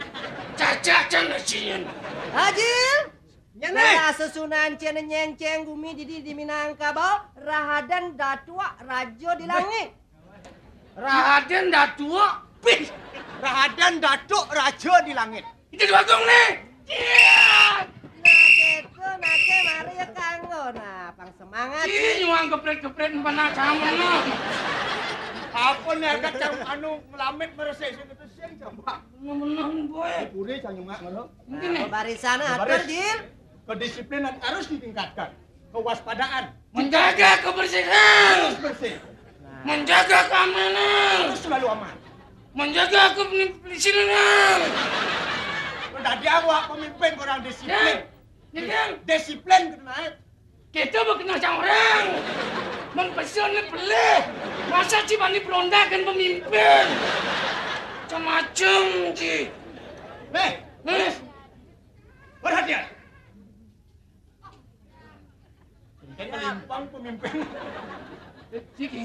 Cacak cang nasinya. Hajil. Nyén né. Nah, sesunan cén nyéncéng gumi didi di Minangkabau, Rahadan Datuak Raja di Langit. Rahadan Datuak, pih. Rahadan Datuak Raja di Langit. Itu dua gong né. Iya. Nah, kéto, nah, ké, mari ya kanggo. Nah, pang semangat. Ih, nyuang geprét-geprét panak sama no. Apa né agak cang anu ngelamit meresik sing kéto sing coba. Bener-bener boy. Puri cang nyungak mara. Mungkin né. Nah, barisan atur, Jil. Kedisiplinan harus ditingkatkan. Kewaspadaan. Menjaga kebersihan. Harus bersih. Menjaga keamanan. Harus selalu aman. Menjaga kepresidenan. Dadi awak pemimpin kurang disiplin. Ya, ya kan? Disiplin kena naik. Kita berkenal sama orang. Mempesona pelih. Masa ci bani berondakan pemimpin? Macam-macam ci. Nih, Nih. Perhatian. Kan melimpang pemimpin.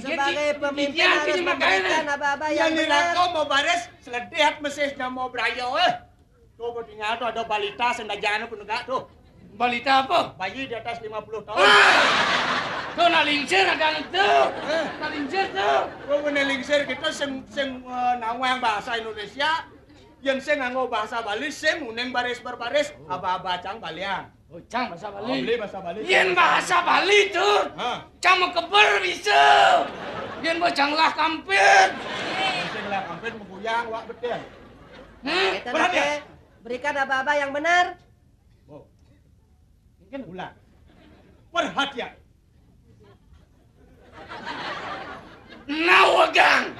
Sebagai pemimpin harus memberikan aba-aba yang benar. Yang dirangkau mau baris, seledih mesih nyamau berayo, eh. Tuh, gua tinggal tuh ada balita sendajan aku negak tuh. Balita apa? Bayi di atas lima puluh tahun. Ah! Tuh, nak lingsir ada anak tuh. Eh. Nak lingsir tuh. Gua bener lingsir kita sing, sing, eh, nawang bahasa Indonesia. Yang sing nganggo bahasa Bali, sing uning baris berbaris, aba-aba cang balian. Oh, cang bahasa Bali. Oh, beli bahasa Bali. Yén bahasa Bali tuh, hah? Cang mekeber bisa. Yén bocang lah kampit. Bisa lah kampit meguyang wak betin. Nah, perhatian. Berikan aba-aba yang benar. Oh. Mungkin ulang. Perhatian. Nawegang.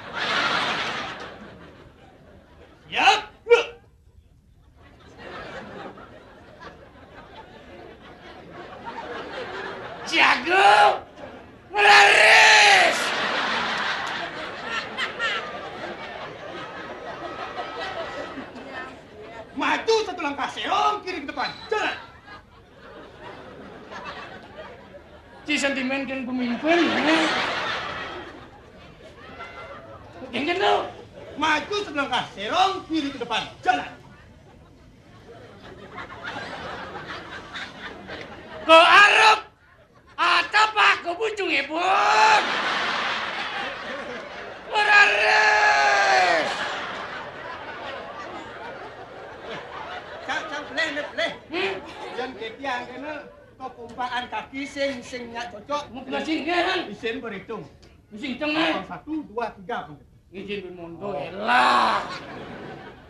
Siap. Jago. Melaris. Maju satu langkah, serong kiri ke depan. Jalan. Ci sentimen kan pemimpin. Genggen tuh. Maju selangkah, serong kiri ke depan. Jalan. Ke arep. Atapak ke bujung ebon. Meraris. Cak, cak, pelih, pelih. Hmm? Yang ketian kena. Ketumpakan kaki sing, sing nyak cocok. Mau kena sing, kan? Isin berhitung. Sing tengah. Satu, dua, tiga. Izin bin mondo, elah.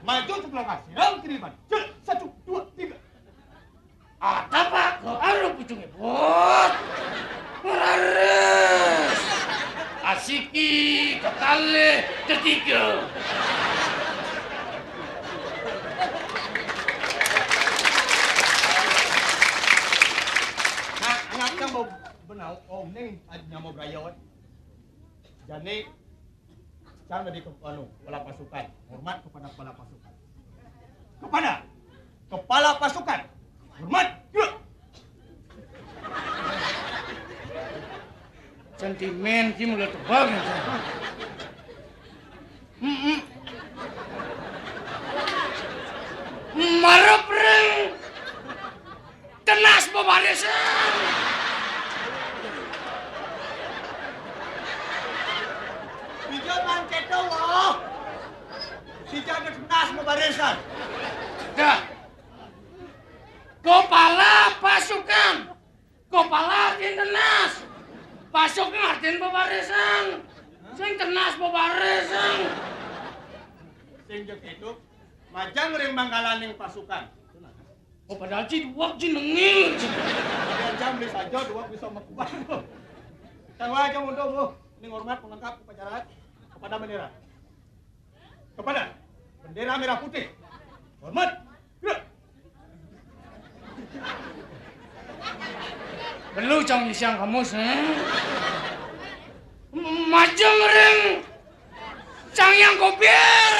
Maju sebelah kasih. Lalu kiri depan. Satu, dua, tiga. Atapak ke arep ujungnya, bot. Meraris. Asiki, kekalih, ketiga. Cang bau benau, oh, ning nyama braya. Jani, cang dadi ke-, anu, kepala pasukan. Hormat kepada kepala pasukan. Kepada kepala pasukan. Hormat. Gerak. Sentimen, ki mula tebal, ya. Mm-mm. Marep ring tenas bebarisan. Dija mangketo, wah. Dija tenas bebarisan. Dah. Kepala pasukan. Kepala artin tenas. Pasukan artin bebarisan. Sing tenas bebarisan. Sing jek itu, majang ring bangkalaning pasukan. Oh, padahal ci duweg, ci nengil. Yan jam beli saja, duweg bisa mekuat. Tangwa aja mundur, Bu. Ini hormat, pelengkap, upacara kepada bendera. Kepada bendera merah putih. Hormat. Gerak. Belu cang nyisiang kamus, eh. Majeng ring Sang Hyang Kober.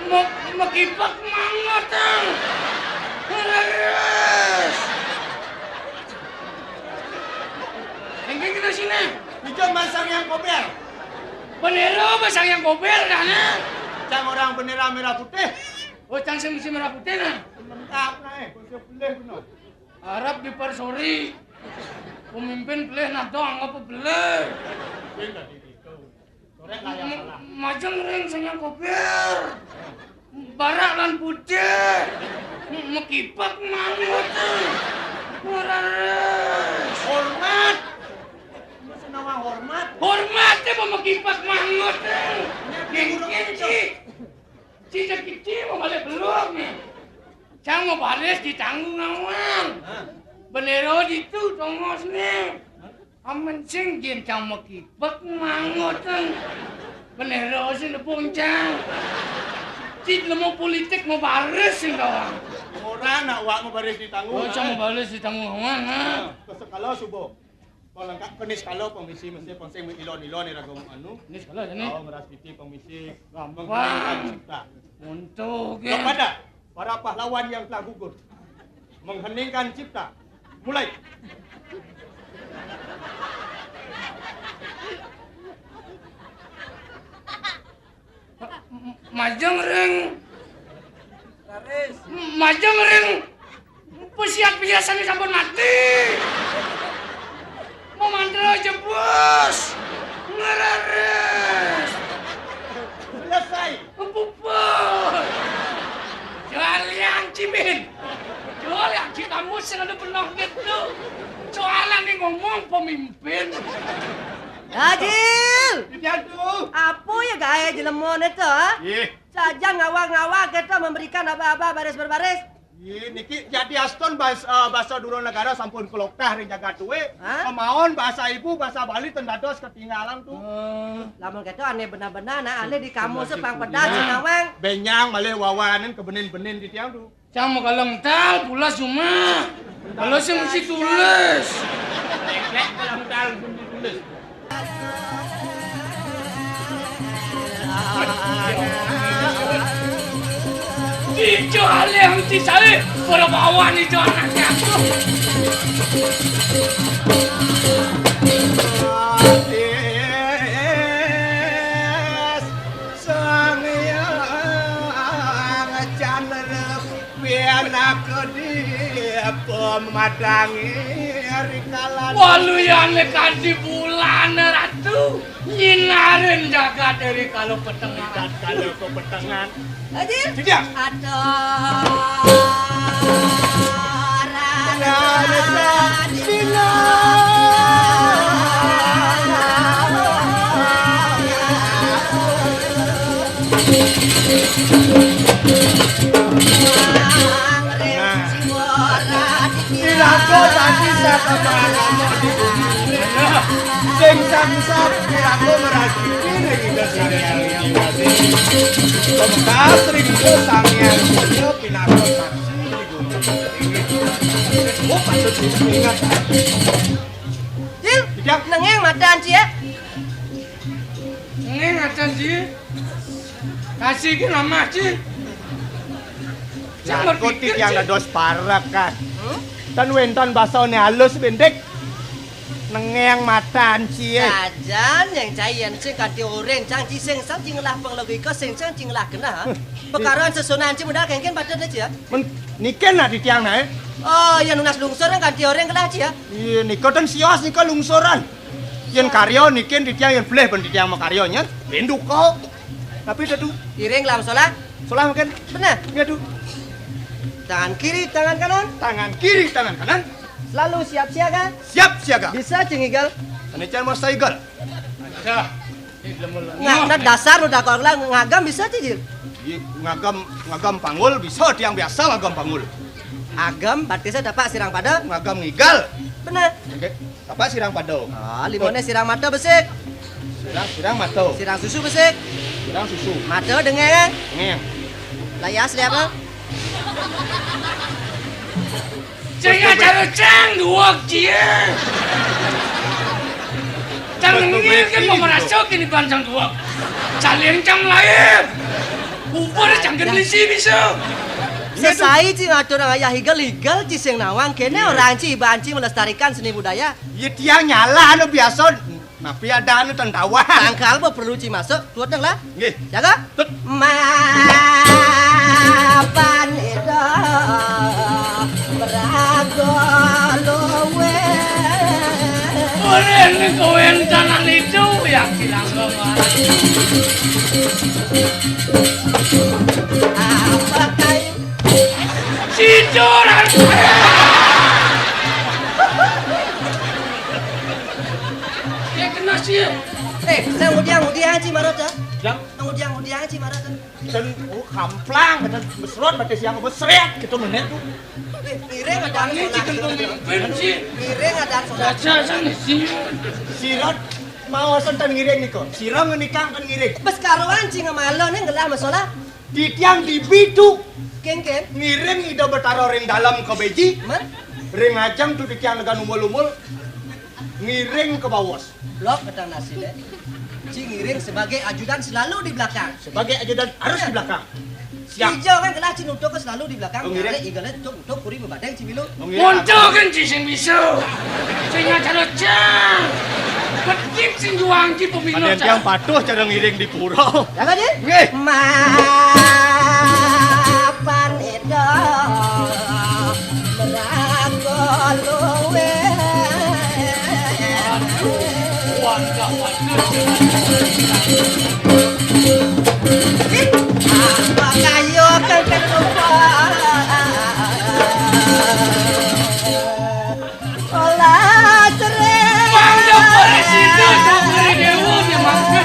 Mo-, mekipek mangeteng. Leres. Engkén kena sini. Itu Mas Sang Hyang Kober. Bendera Mas Sang Hyang Kober, dana. Cang orang bendera merah putih. Oh, cang sing mesti merah putih, nah. Lengkap, nah, eh. Kok siap beli, bener. Arep dipersori. Pemimpin pelih nah dong, apa pelih? Sing tadi gitu. Korek lah yang salah. Majeng ring Sang Hyang Kober. Barak lan putih. Mekipek mangut. Leres. Hormat. Mesti nama hormat. Hormat, ya, mau mekipek mangut. Gengkin, Ci. Cicak kecil mau balik belum nih. Cang mau baris di tanggung awang. Hah? Bendera ditu tongos nih. Amen sing gin cang mekipek mangoten. Bendera sing nepung cang. Cit nemu politik mau baris sing doang. Ora nak wak mau baris di tanggung. Oh, cang mau baris di tanggung awang, ha. Nah, kesekala subuh. Pang lengkap ke niskala pang misi mesti pang sing ilon-ilon ira gong anu. Niskala jane. Oh, meras piti pang misi. Gampang. Mengheningkan cipta. Untuk, ya. Kepada para pahlawan yang telah gugur. Mengheningkan cipta. Mulai. Majeng ring. Laris. Majeng ring. Pesiat-pesiat sami sampun mati. Memantra jebus. Ngeraris. Selesai. Pupus. Jual yang cimin. Jual yang ci kamu sing ada benang gitu. Soalnya nih ngomong pemimpin. Ajil. Iya, tuh. Apa ya gaya jelemon itu, ha? Ih. Saja ngawag-ngawag kita memberikan aba-aba baris berbaris. Ih, niki jadi aston bas-, eh, basa Dura Negara sampun keloktah ring jagat duwe. Hah? Kemaon basa ibu, basa Bali ten dados ketinggalan tuh. Eh. Lamun keto aneh benar-benar, nah, aneh di kamus pang pedas, Nawang. Benyang malih wawanen kebenin-benin di tiang tuh. Cang makalengtal pulas cuma. Kalau sing mesti tulis. Eklek kalengtal pun ditulis. Dico alih mesti salih, para bawan itu anaknya aku. Sang Hyang Candra Pianak di pemadangi rikalan. Waluyane kanthi bulan, Ratu, nyinarin jagat dari kalau petengan. Jagat kalau kepetengan. Haji. Tidak. Aduh. Ratu. Ratu. Nah. Iraga tadi sakemana di bumi. Sing sangsat iraga merajiki ring Ida Sang Hyang Widhi Wasi. Pemekal ring Ida Sang Hyang Surya pinaka saksi di gunung. Cil, nengeng mata Ci, ya? Nengeng mata Ci. Kasih ki nama Ci. Cang berpikir, titiang Ci. Dados parek, kan. Hmm? Ten wénten basane alus, Bendik. Nengeng mata Ci, ya. Sajan yang cai yen sing kanthi oren, cang ci sing sang ci ngelah panglogika, sing sang ci ngelah genah. Pekaran sesunan ci modal kengken patut Ci, ya? Men, niken nak titiang nak, eh? Oh, ya nunas lungsur kan kanthi oren kelah Ci, ya? Iya, nika ten sios nika lungsuran. Yen karya niken titiang yen bleh ben titiang makarya nyen. Rindu kok. Tapi tetu. Iring lam solah. Solah mungkin. Benar. Ngadu. Tangan kiri, tangan kanan. Tangan kiri, tangan kanan. Selalu siap siaga. Siap siaga. Bisa ci ngigel. Ane can masa igel. Nah, nah, dasar lu dakok lah ngagem bisa ci, Cil? Iya, ngagem, ngagem panggul bisa, tiang biasa ngagem panggul. Agem, berarti saya dapat sirang pada. Ngagem ngigel. Bener. Oke, dapat sirang pada. Ah, limone sirang mata besik. Sirang, sirang mata. Sirang susu besik. Sirang susu. Mata dengeng. Dengeng. Layas lihat apa? Ceng acara cang duwek cie. Cang nengil kan mau merasa kini ban cang duwek. Calin cang lain. Ubur cang kan lisi bisa. Sesai ci ngatur ayah higel-higel ci sing nawang kene orang ci iban ci melestarikan seni budaya. Iya tiang nyala anu biasa. Napi ada anu ten tawang. Tangkal apa perlu ci masuk? Tuat deng lah. Nggih. Jaga. Tut. Mapan ida meraga luwe. Oleh ni kowe tanah itu yang bilang kemarin. Apa kayu? Sidoran. Ya kena sih. Eh, saya ngudiang-ngudiang ci marot ya. Jam? Ngudiang-ngudiang ci marot. Ten, oh, kamplang, ten mesrot, mati siang mesret, gitu menit tuh. Eh, ngiring ada. Ini solat. Cikin tuh mimpin sih. Ngiring ada solat. Baca sana sih. Sirot mau senten ngiring niko. Sirong ngenikang ten ngiring. Bes karuan ci ngemalo nih ngelah masalah. Titiang di bitu. Kengken. Ngiring ida betara ring dalam kebeji. Men? Ring ajeng tu titiang negan umul-umul. Ngiring ke bawos. Blok petang nasi deh. Ci ngiring sebagai ajudan selalu di belakang. Sebagai ajudan harus di belakang. Siap. Ijo kan kelah ci nutuk ke selalu di belakang. Oh, ngiring. Karena igale tutuk-tutuk kuri bebadeng ci milu. Oh, ngiring. Monto kan ci sing bisa. Sing ngajar cang. Bedik sing juang ci pemilu. Ada yang patuh cara ngiring di pura. Ya kan, Ji? Nggih. Mapan eda meraga luwe. Apa kayu kengken lupa. Olah sering. Mangga para sida, Dongri Dewa, ya mangga.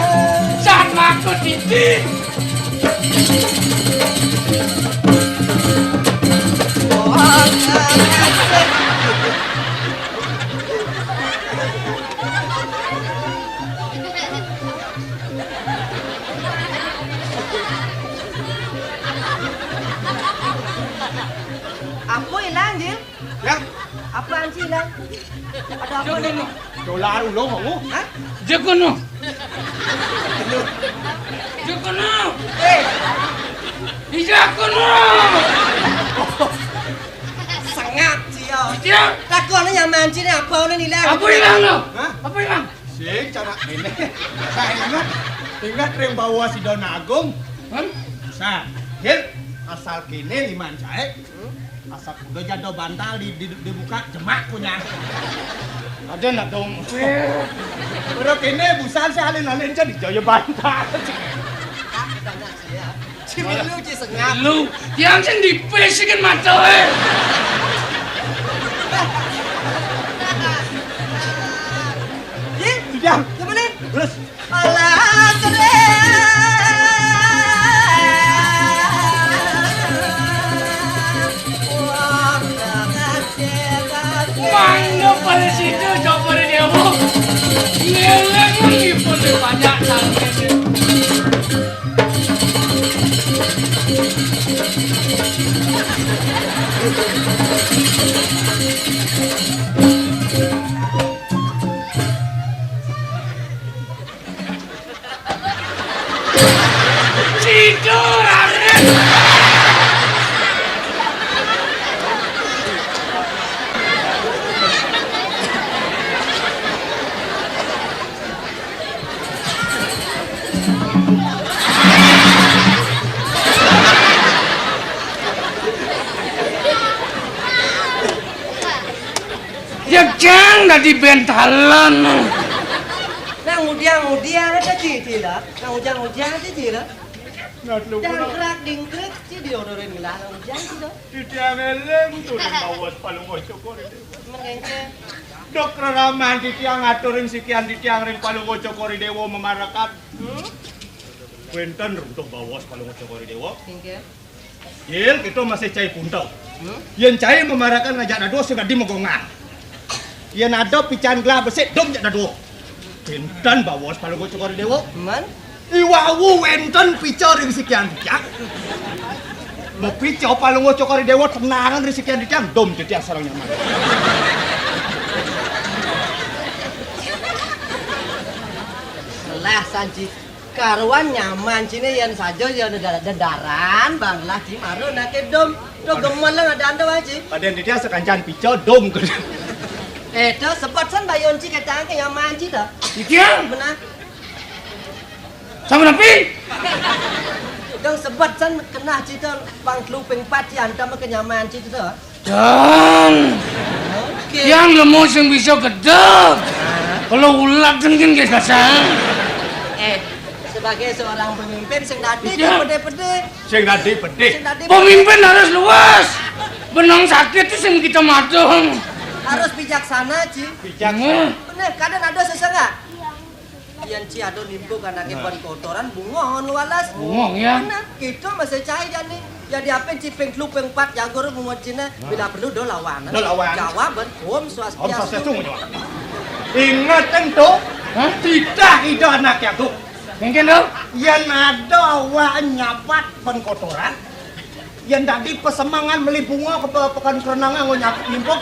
Saat mangga titi. Apa ilang, Jil? Ya. Apaan sih, Lang? Ada apa nih? Dolar ulung kamu? Hah? Jekono. Jekono. Eh. Ijakono. Sengap sih ya. Iya. Takone yang mancing apa nih, Lang? Apa ilang lo? Hah? Apa ilang? Sing cara ini. Saya ingat, ingat ring bawa si Don Agung. Hah? Bisa. Hil, asal kini liman caek. Asal udah jatuh bantal di, di, dibuka jemak punya. Ada nak dong. Udah kene busan sih alin-alin jadi jaya bantal. Ci milu ci sengap. Lu yang sing dipesikin mata eh. Ji, sudah. Temenin. Terus. Alah, keren. Wah, kasih, kasih. Mangga pada situ coba di dia, Bu. Ngeleng lagi pun banyak tangan. Dadi bentalan. Nang udiang-udiang aja, Ci, Ci, lah. Nang udiang-udiang aja, Ci, lah. Nah, lu Dangkrak dingkrik, Ci, diodorin gelah nang udiang, Ci, dah. Titiang eling tuh, ring bawas Palungguh Cokor I Déwa. Mengengke. Duk reraman titiang aturin sikian titiang ring Palungguh Cokor I Déwa mamarekan. Hmm? Wénten runtuh bawas Palungguh Cokor I Déwa. Inggih. Yil, kita masih cai punta. Hmm? Yén cai mamarekan ngajak dadua sing dadi magongan. Yén ada pican gelah besik, dum jak dadua. Pinten bawas Palungguh Cokor I Déwa. Man? Iwau wénten pica ring sikian titiang. Mapica Palungguh Cokor I Déwa tenangan ring sikian titiang, dum titiang sareng nyaman. Lah, Sanji. Karuan nyaman ciné yén saja yén dada-, dedaran, banglah ci mara anaké dum. To gemel ngadaan to, Bang, ci. Padahal dia sekancan pica dum. Eh, to sebet san bayun ci ketang ke nyaman ci to. Titiang. Benar. Sama napi? Dong sebet san kenah ci to pang telu ping pat ci antam ke nyaman ci to. Dong. Oké. Yang lemu sing bisa gedeg. Kalau ulat dengkin ke kasar. Eh, sebagai seorang pemimpin sing dadi Iya. Pede-pede. Sing dadi pede. Sing dadi Pemimpin harus luas. Benang sakit itu sing kita matung. Harus bijaksana, Ci. Bijaksana. Bener, kadang ada sesengak. Yén ci ada nimpuk anaké Nah. Ban kotoran, bungong lu walas. Bungong, ya. Nah, kita masih cai jani. Jadi apa ci ping telu ping pat jagur bungut ciné, Nah. Bila perlu do lawan. Do lawan. Jawaban, Om Swastiastu. Om Swastiastu, Om. Ingat ento, Hah? Titah Ida Anaké Agung. Mungkin, do. Yén ada awak nyabat ban kotoran, Yén dadi pasemangan meli bunga ka pe-, Pekan Kerenangan nggo nyakit nimpuk,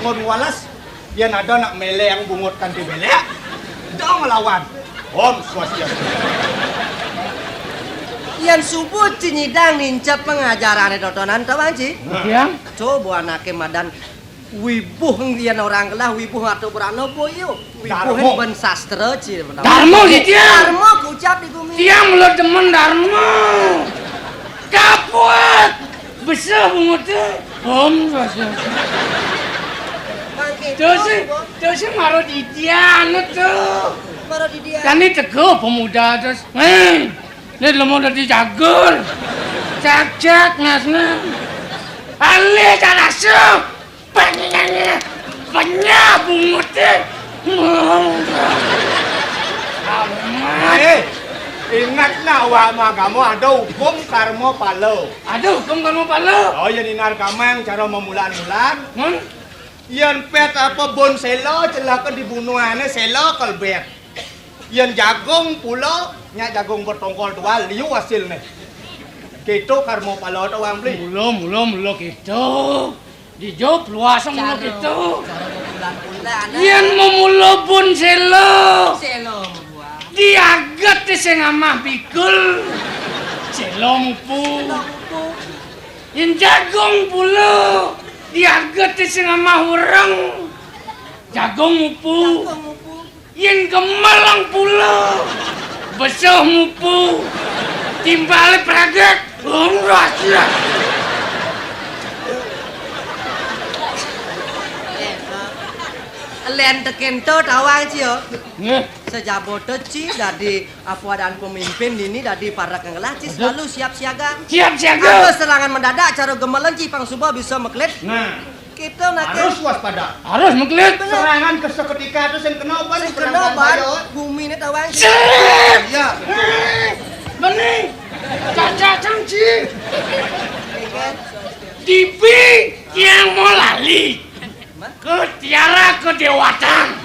nggo walas. Yén ada nak meleng bungut kanti belek, dong lawan. Om Swastiastu. Yén suba ci nyidang nincep pangajarané totonan to, Bang, ci. Nah. Yang? Coba anaké madan wibuh yén orang gelah wibuh atau berana boyo. Wibuh Darma. Ban sastra, ci. Darma, ci, Tiang. Darma kucap di gumi. Tiang mula demen darma. Kaput! Besar bunguté. Om, rasa. Bangkit. Terus, terus mara didian tu. Mara didian. Kan ni tega pemuda terus. Hei, ni lemu dadi jagur. Cak-cak ngasna. Alih tak rasa. Penyah, penyah bunguté. Amat. Eh, ingat nak awak magama ada hukum karma pala. Ada hukum karma pala? Oh, yén inar kamang cara mamulan-mulan. Hmm? Yén pét apa bun séla, celaka dibunuhané séla kalbet. Yén jagung pula, nyak jagung bertongkol tual, liu hasilné. Kéto karma pala tawang beli. Mula, mula, mula kéto. Dijawab luas mula kéto. Cara mamulan-mulan, ah. Yén mamula bun séla. Séla mabuah. Diaget sing amah bikul. Séla mupu. Séla mupu. Yén jagung pula. Diaget sing amah ureng. Jagung mupu. Jagung mupu. Yén gemelang pula, besuh mupu, timbale praget, umrah siap. Eh, eh. Lén tekento tawang, Ci, yo. Nggih. Sejabota, Ci, dadi apa adaan pemimpin nini dadi parak ngelah, Ci, Betul. Selalu siap siaga. Siap siaga. Ada serangan mendadak, cara gemelan, Ci, pang suba bisa meklit. Nah. Kita nak harus waspada. Harus mengkelit. Bener. Serangan ke seketika itu sing kena ban, sing kena ban, bumi ini tawang. Iya. Bening. Caca cangci. Iya kan? Dibi yang mau lali. Ke tiara ke dewata.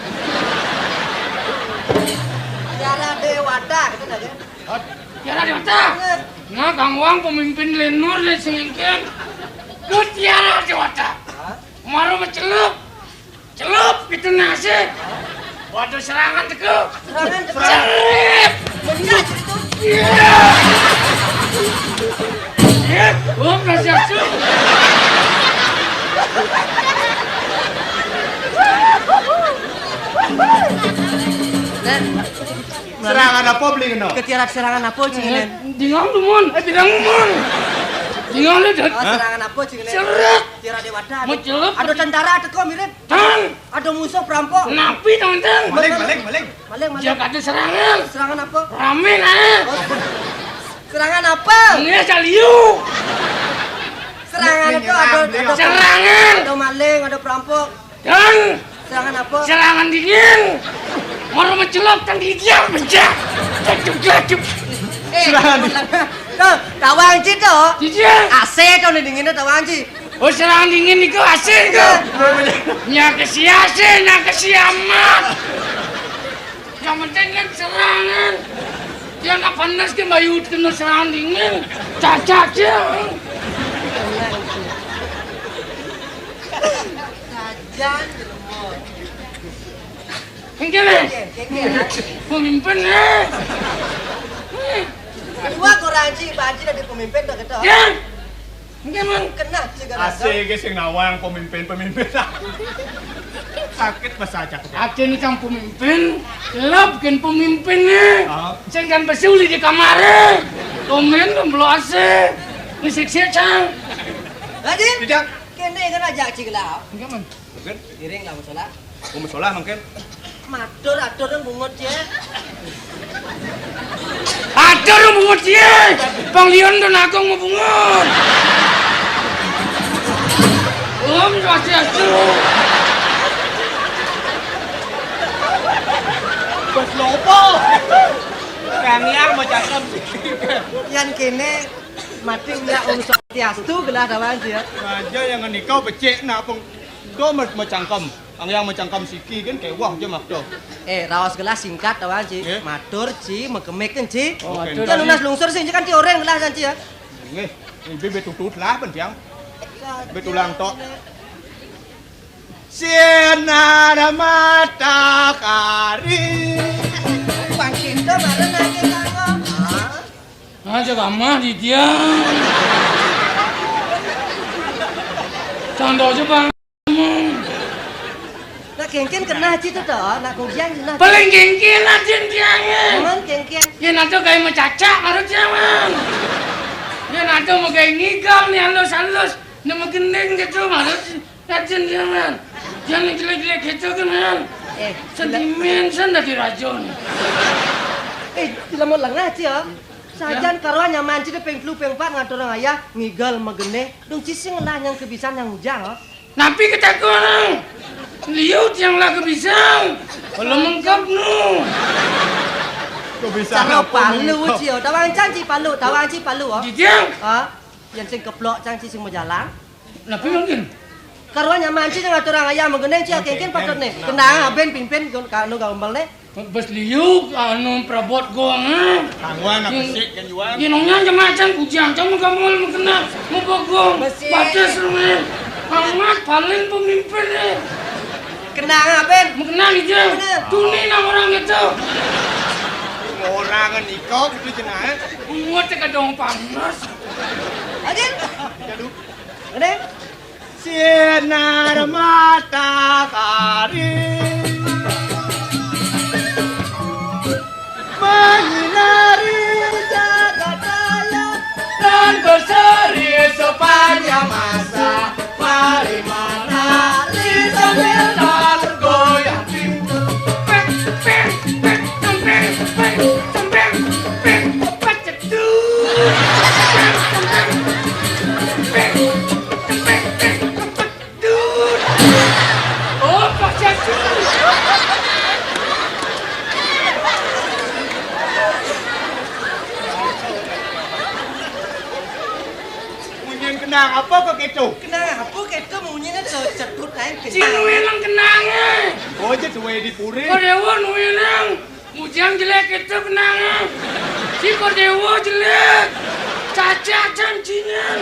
Tiara dewata, gitu dah, kan? Tiara dewata. Bener. Nah, Kang Wang pemimpin lenur deh sing engkén. Duh, tiara dewata. Hah? Mara macelup. Celup gitu nasib. Waduh, serangan teko. Serangan teko. Celup. Bener gitu. Iya. Iya, gua masih asuh. Nah. Serangan apa beli kena? Ketiarat serangan apa, Cing Nen? Dingang dumun. Eh, dingang dumun. Tinggal lu, Dut. Oh, serangan apa, Cing? Seret. Tira Dewata. Ada tentara teko mirip. Tan. Ada musuh perampok. Napi, teman-teman? Maling, maling, maling. Maling, maling. Dia kata serangan. Serangan apa? Rame, nah. Oh, serangan apa? Ini aja liu. Serangan itu ada, ada, serangan. Ada maling, ada perampok. Dan serangan apa? Serangan dingin. Orang mencelok dan dia pecah. Aduh, aduh. Eh, serangan dingin. Tuh, tawang ci tuh. Iya. A C tuh nih dinginnya tawang ci. Oh, serangan dingin itu A C itu. Iya. Nya ke si A C, nya ke si amat. Yang penting kan serangan. Dia nggak panas ke bayu kena serangan dingin. Cacat ya. Sajan jelema. Enggak, Le. Enggak, enggak. Pemimpin, Le. Dua orang ci, Pak Haji dari pemimpin dah kita. Ya. Enggak, Mang. Kena ci gara-gara. A C ge sing nawang pemimpin-pemimpin. Sakit bahasa cakep. Ake ni kan pemimpin, lab kan pemimpin ni. Ah. Sing kan besi uli di kamar. Komen kan belum A C. Ni sik-sik, Cang. Haji? Tidak. Kene kan ajak ci gelah. Enggak, Mang. Mungkin iring lah musola. Mau musola mungkin. Matur, atur yang bungut ya. Atur yang bungut ya. Bang Lion dan Agung mau bungut. Om Swastiastu. Bos lopo. Kang Yang mau cakep sih. Yang kene mati ulah Om Swastiastu gelah tawang ci ya. Raja yang ngenikau becik nak peng. Do macangkem. Ang yang macangkem siki kan kewah je makdo. Eh, raos gelah singkat tawang ci. Nggih. Matur ci, mekemik kan ci. Oh, matur. Kan nunas lungsur sing kan ci orang gelah kan ci ya. Nggih, ibu betutut lah pendiang. Betulang tok. Sinar matahari. Bang Cinta bareng nangis kanggo. Aja kamah di tiang. Cando aja, Bang. Nak kengken kena ci tu toh, nak kugian kena. Paling kengken aja tiangnya. Memang kengken. Ya nanti kayak mencacak harus jangan. Ya nanti mau kayak ngigal nih halus-halus. Nama gending gitu harus. Rajin dia, Man. Jangan jelek-jelek gitu kan, Man. Eh, sedimen san dadi raja nih. Eh, lama lengah ci ya. Sajan karuan nyaman ci ping telu ping empat ngatur orang ayah ngigal megene. Dong ci sing lah yang kebisan yang ujang, oh. Napi ketakuan? Liu tiang lah kebisan. Belum lengkap nu. Kebisan cara apa palu ci, oh. Tawang can ci palu, tawang ci palu, oh. Jijang. Ah, yang sing keplok can ci sing mau jalan. Napi mungkin? Karuan nyaman ci ngatur ayam menggeneng ci kengken patut nih. Kendang aben pimpin anu gambel nih. Bes liu anu perabot gong, eh. Tangguan apa sih kan jual? Ginongnya macam kujang, kamu kamu mau kena mau bogong. Batas rumah. Amat paling pemimpin nih. Kendang aben. Mau kena gitu. Tuni nang orang gitu. Orang nikah gitu jenah. Muat kadang panas. Aja. Aduh. Ini sinar matahari menyinari jagat raya dan berseri sepanjang masa. Mari menari sambil bergoyang. Munyin kenang apa kok gitu? Kenang apa gitu munyinya cetut ae. Sing nuwinang kenange. Oh, aja duwe di puri. Kok dewa nuwinang. Mujang jelek itu kenange. Si kok dewa jelek. Caca cancingen.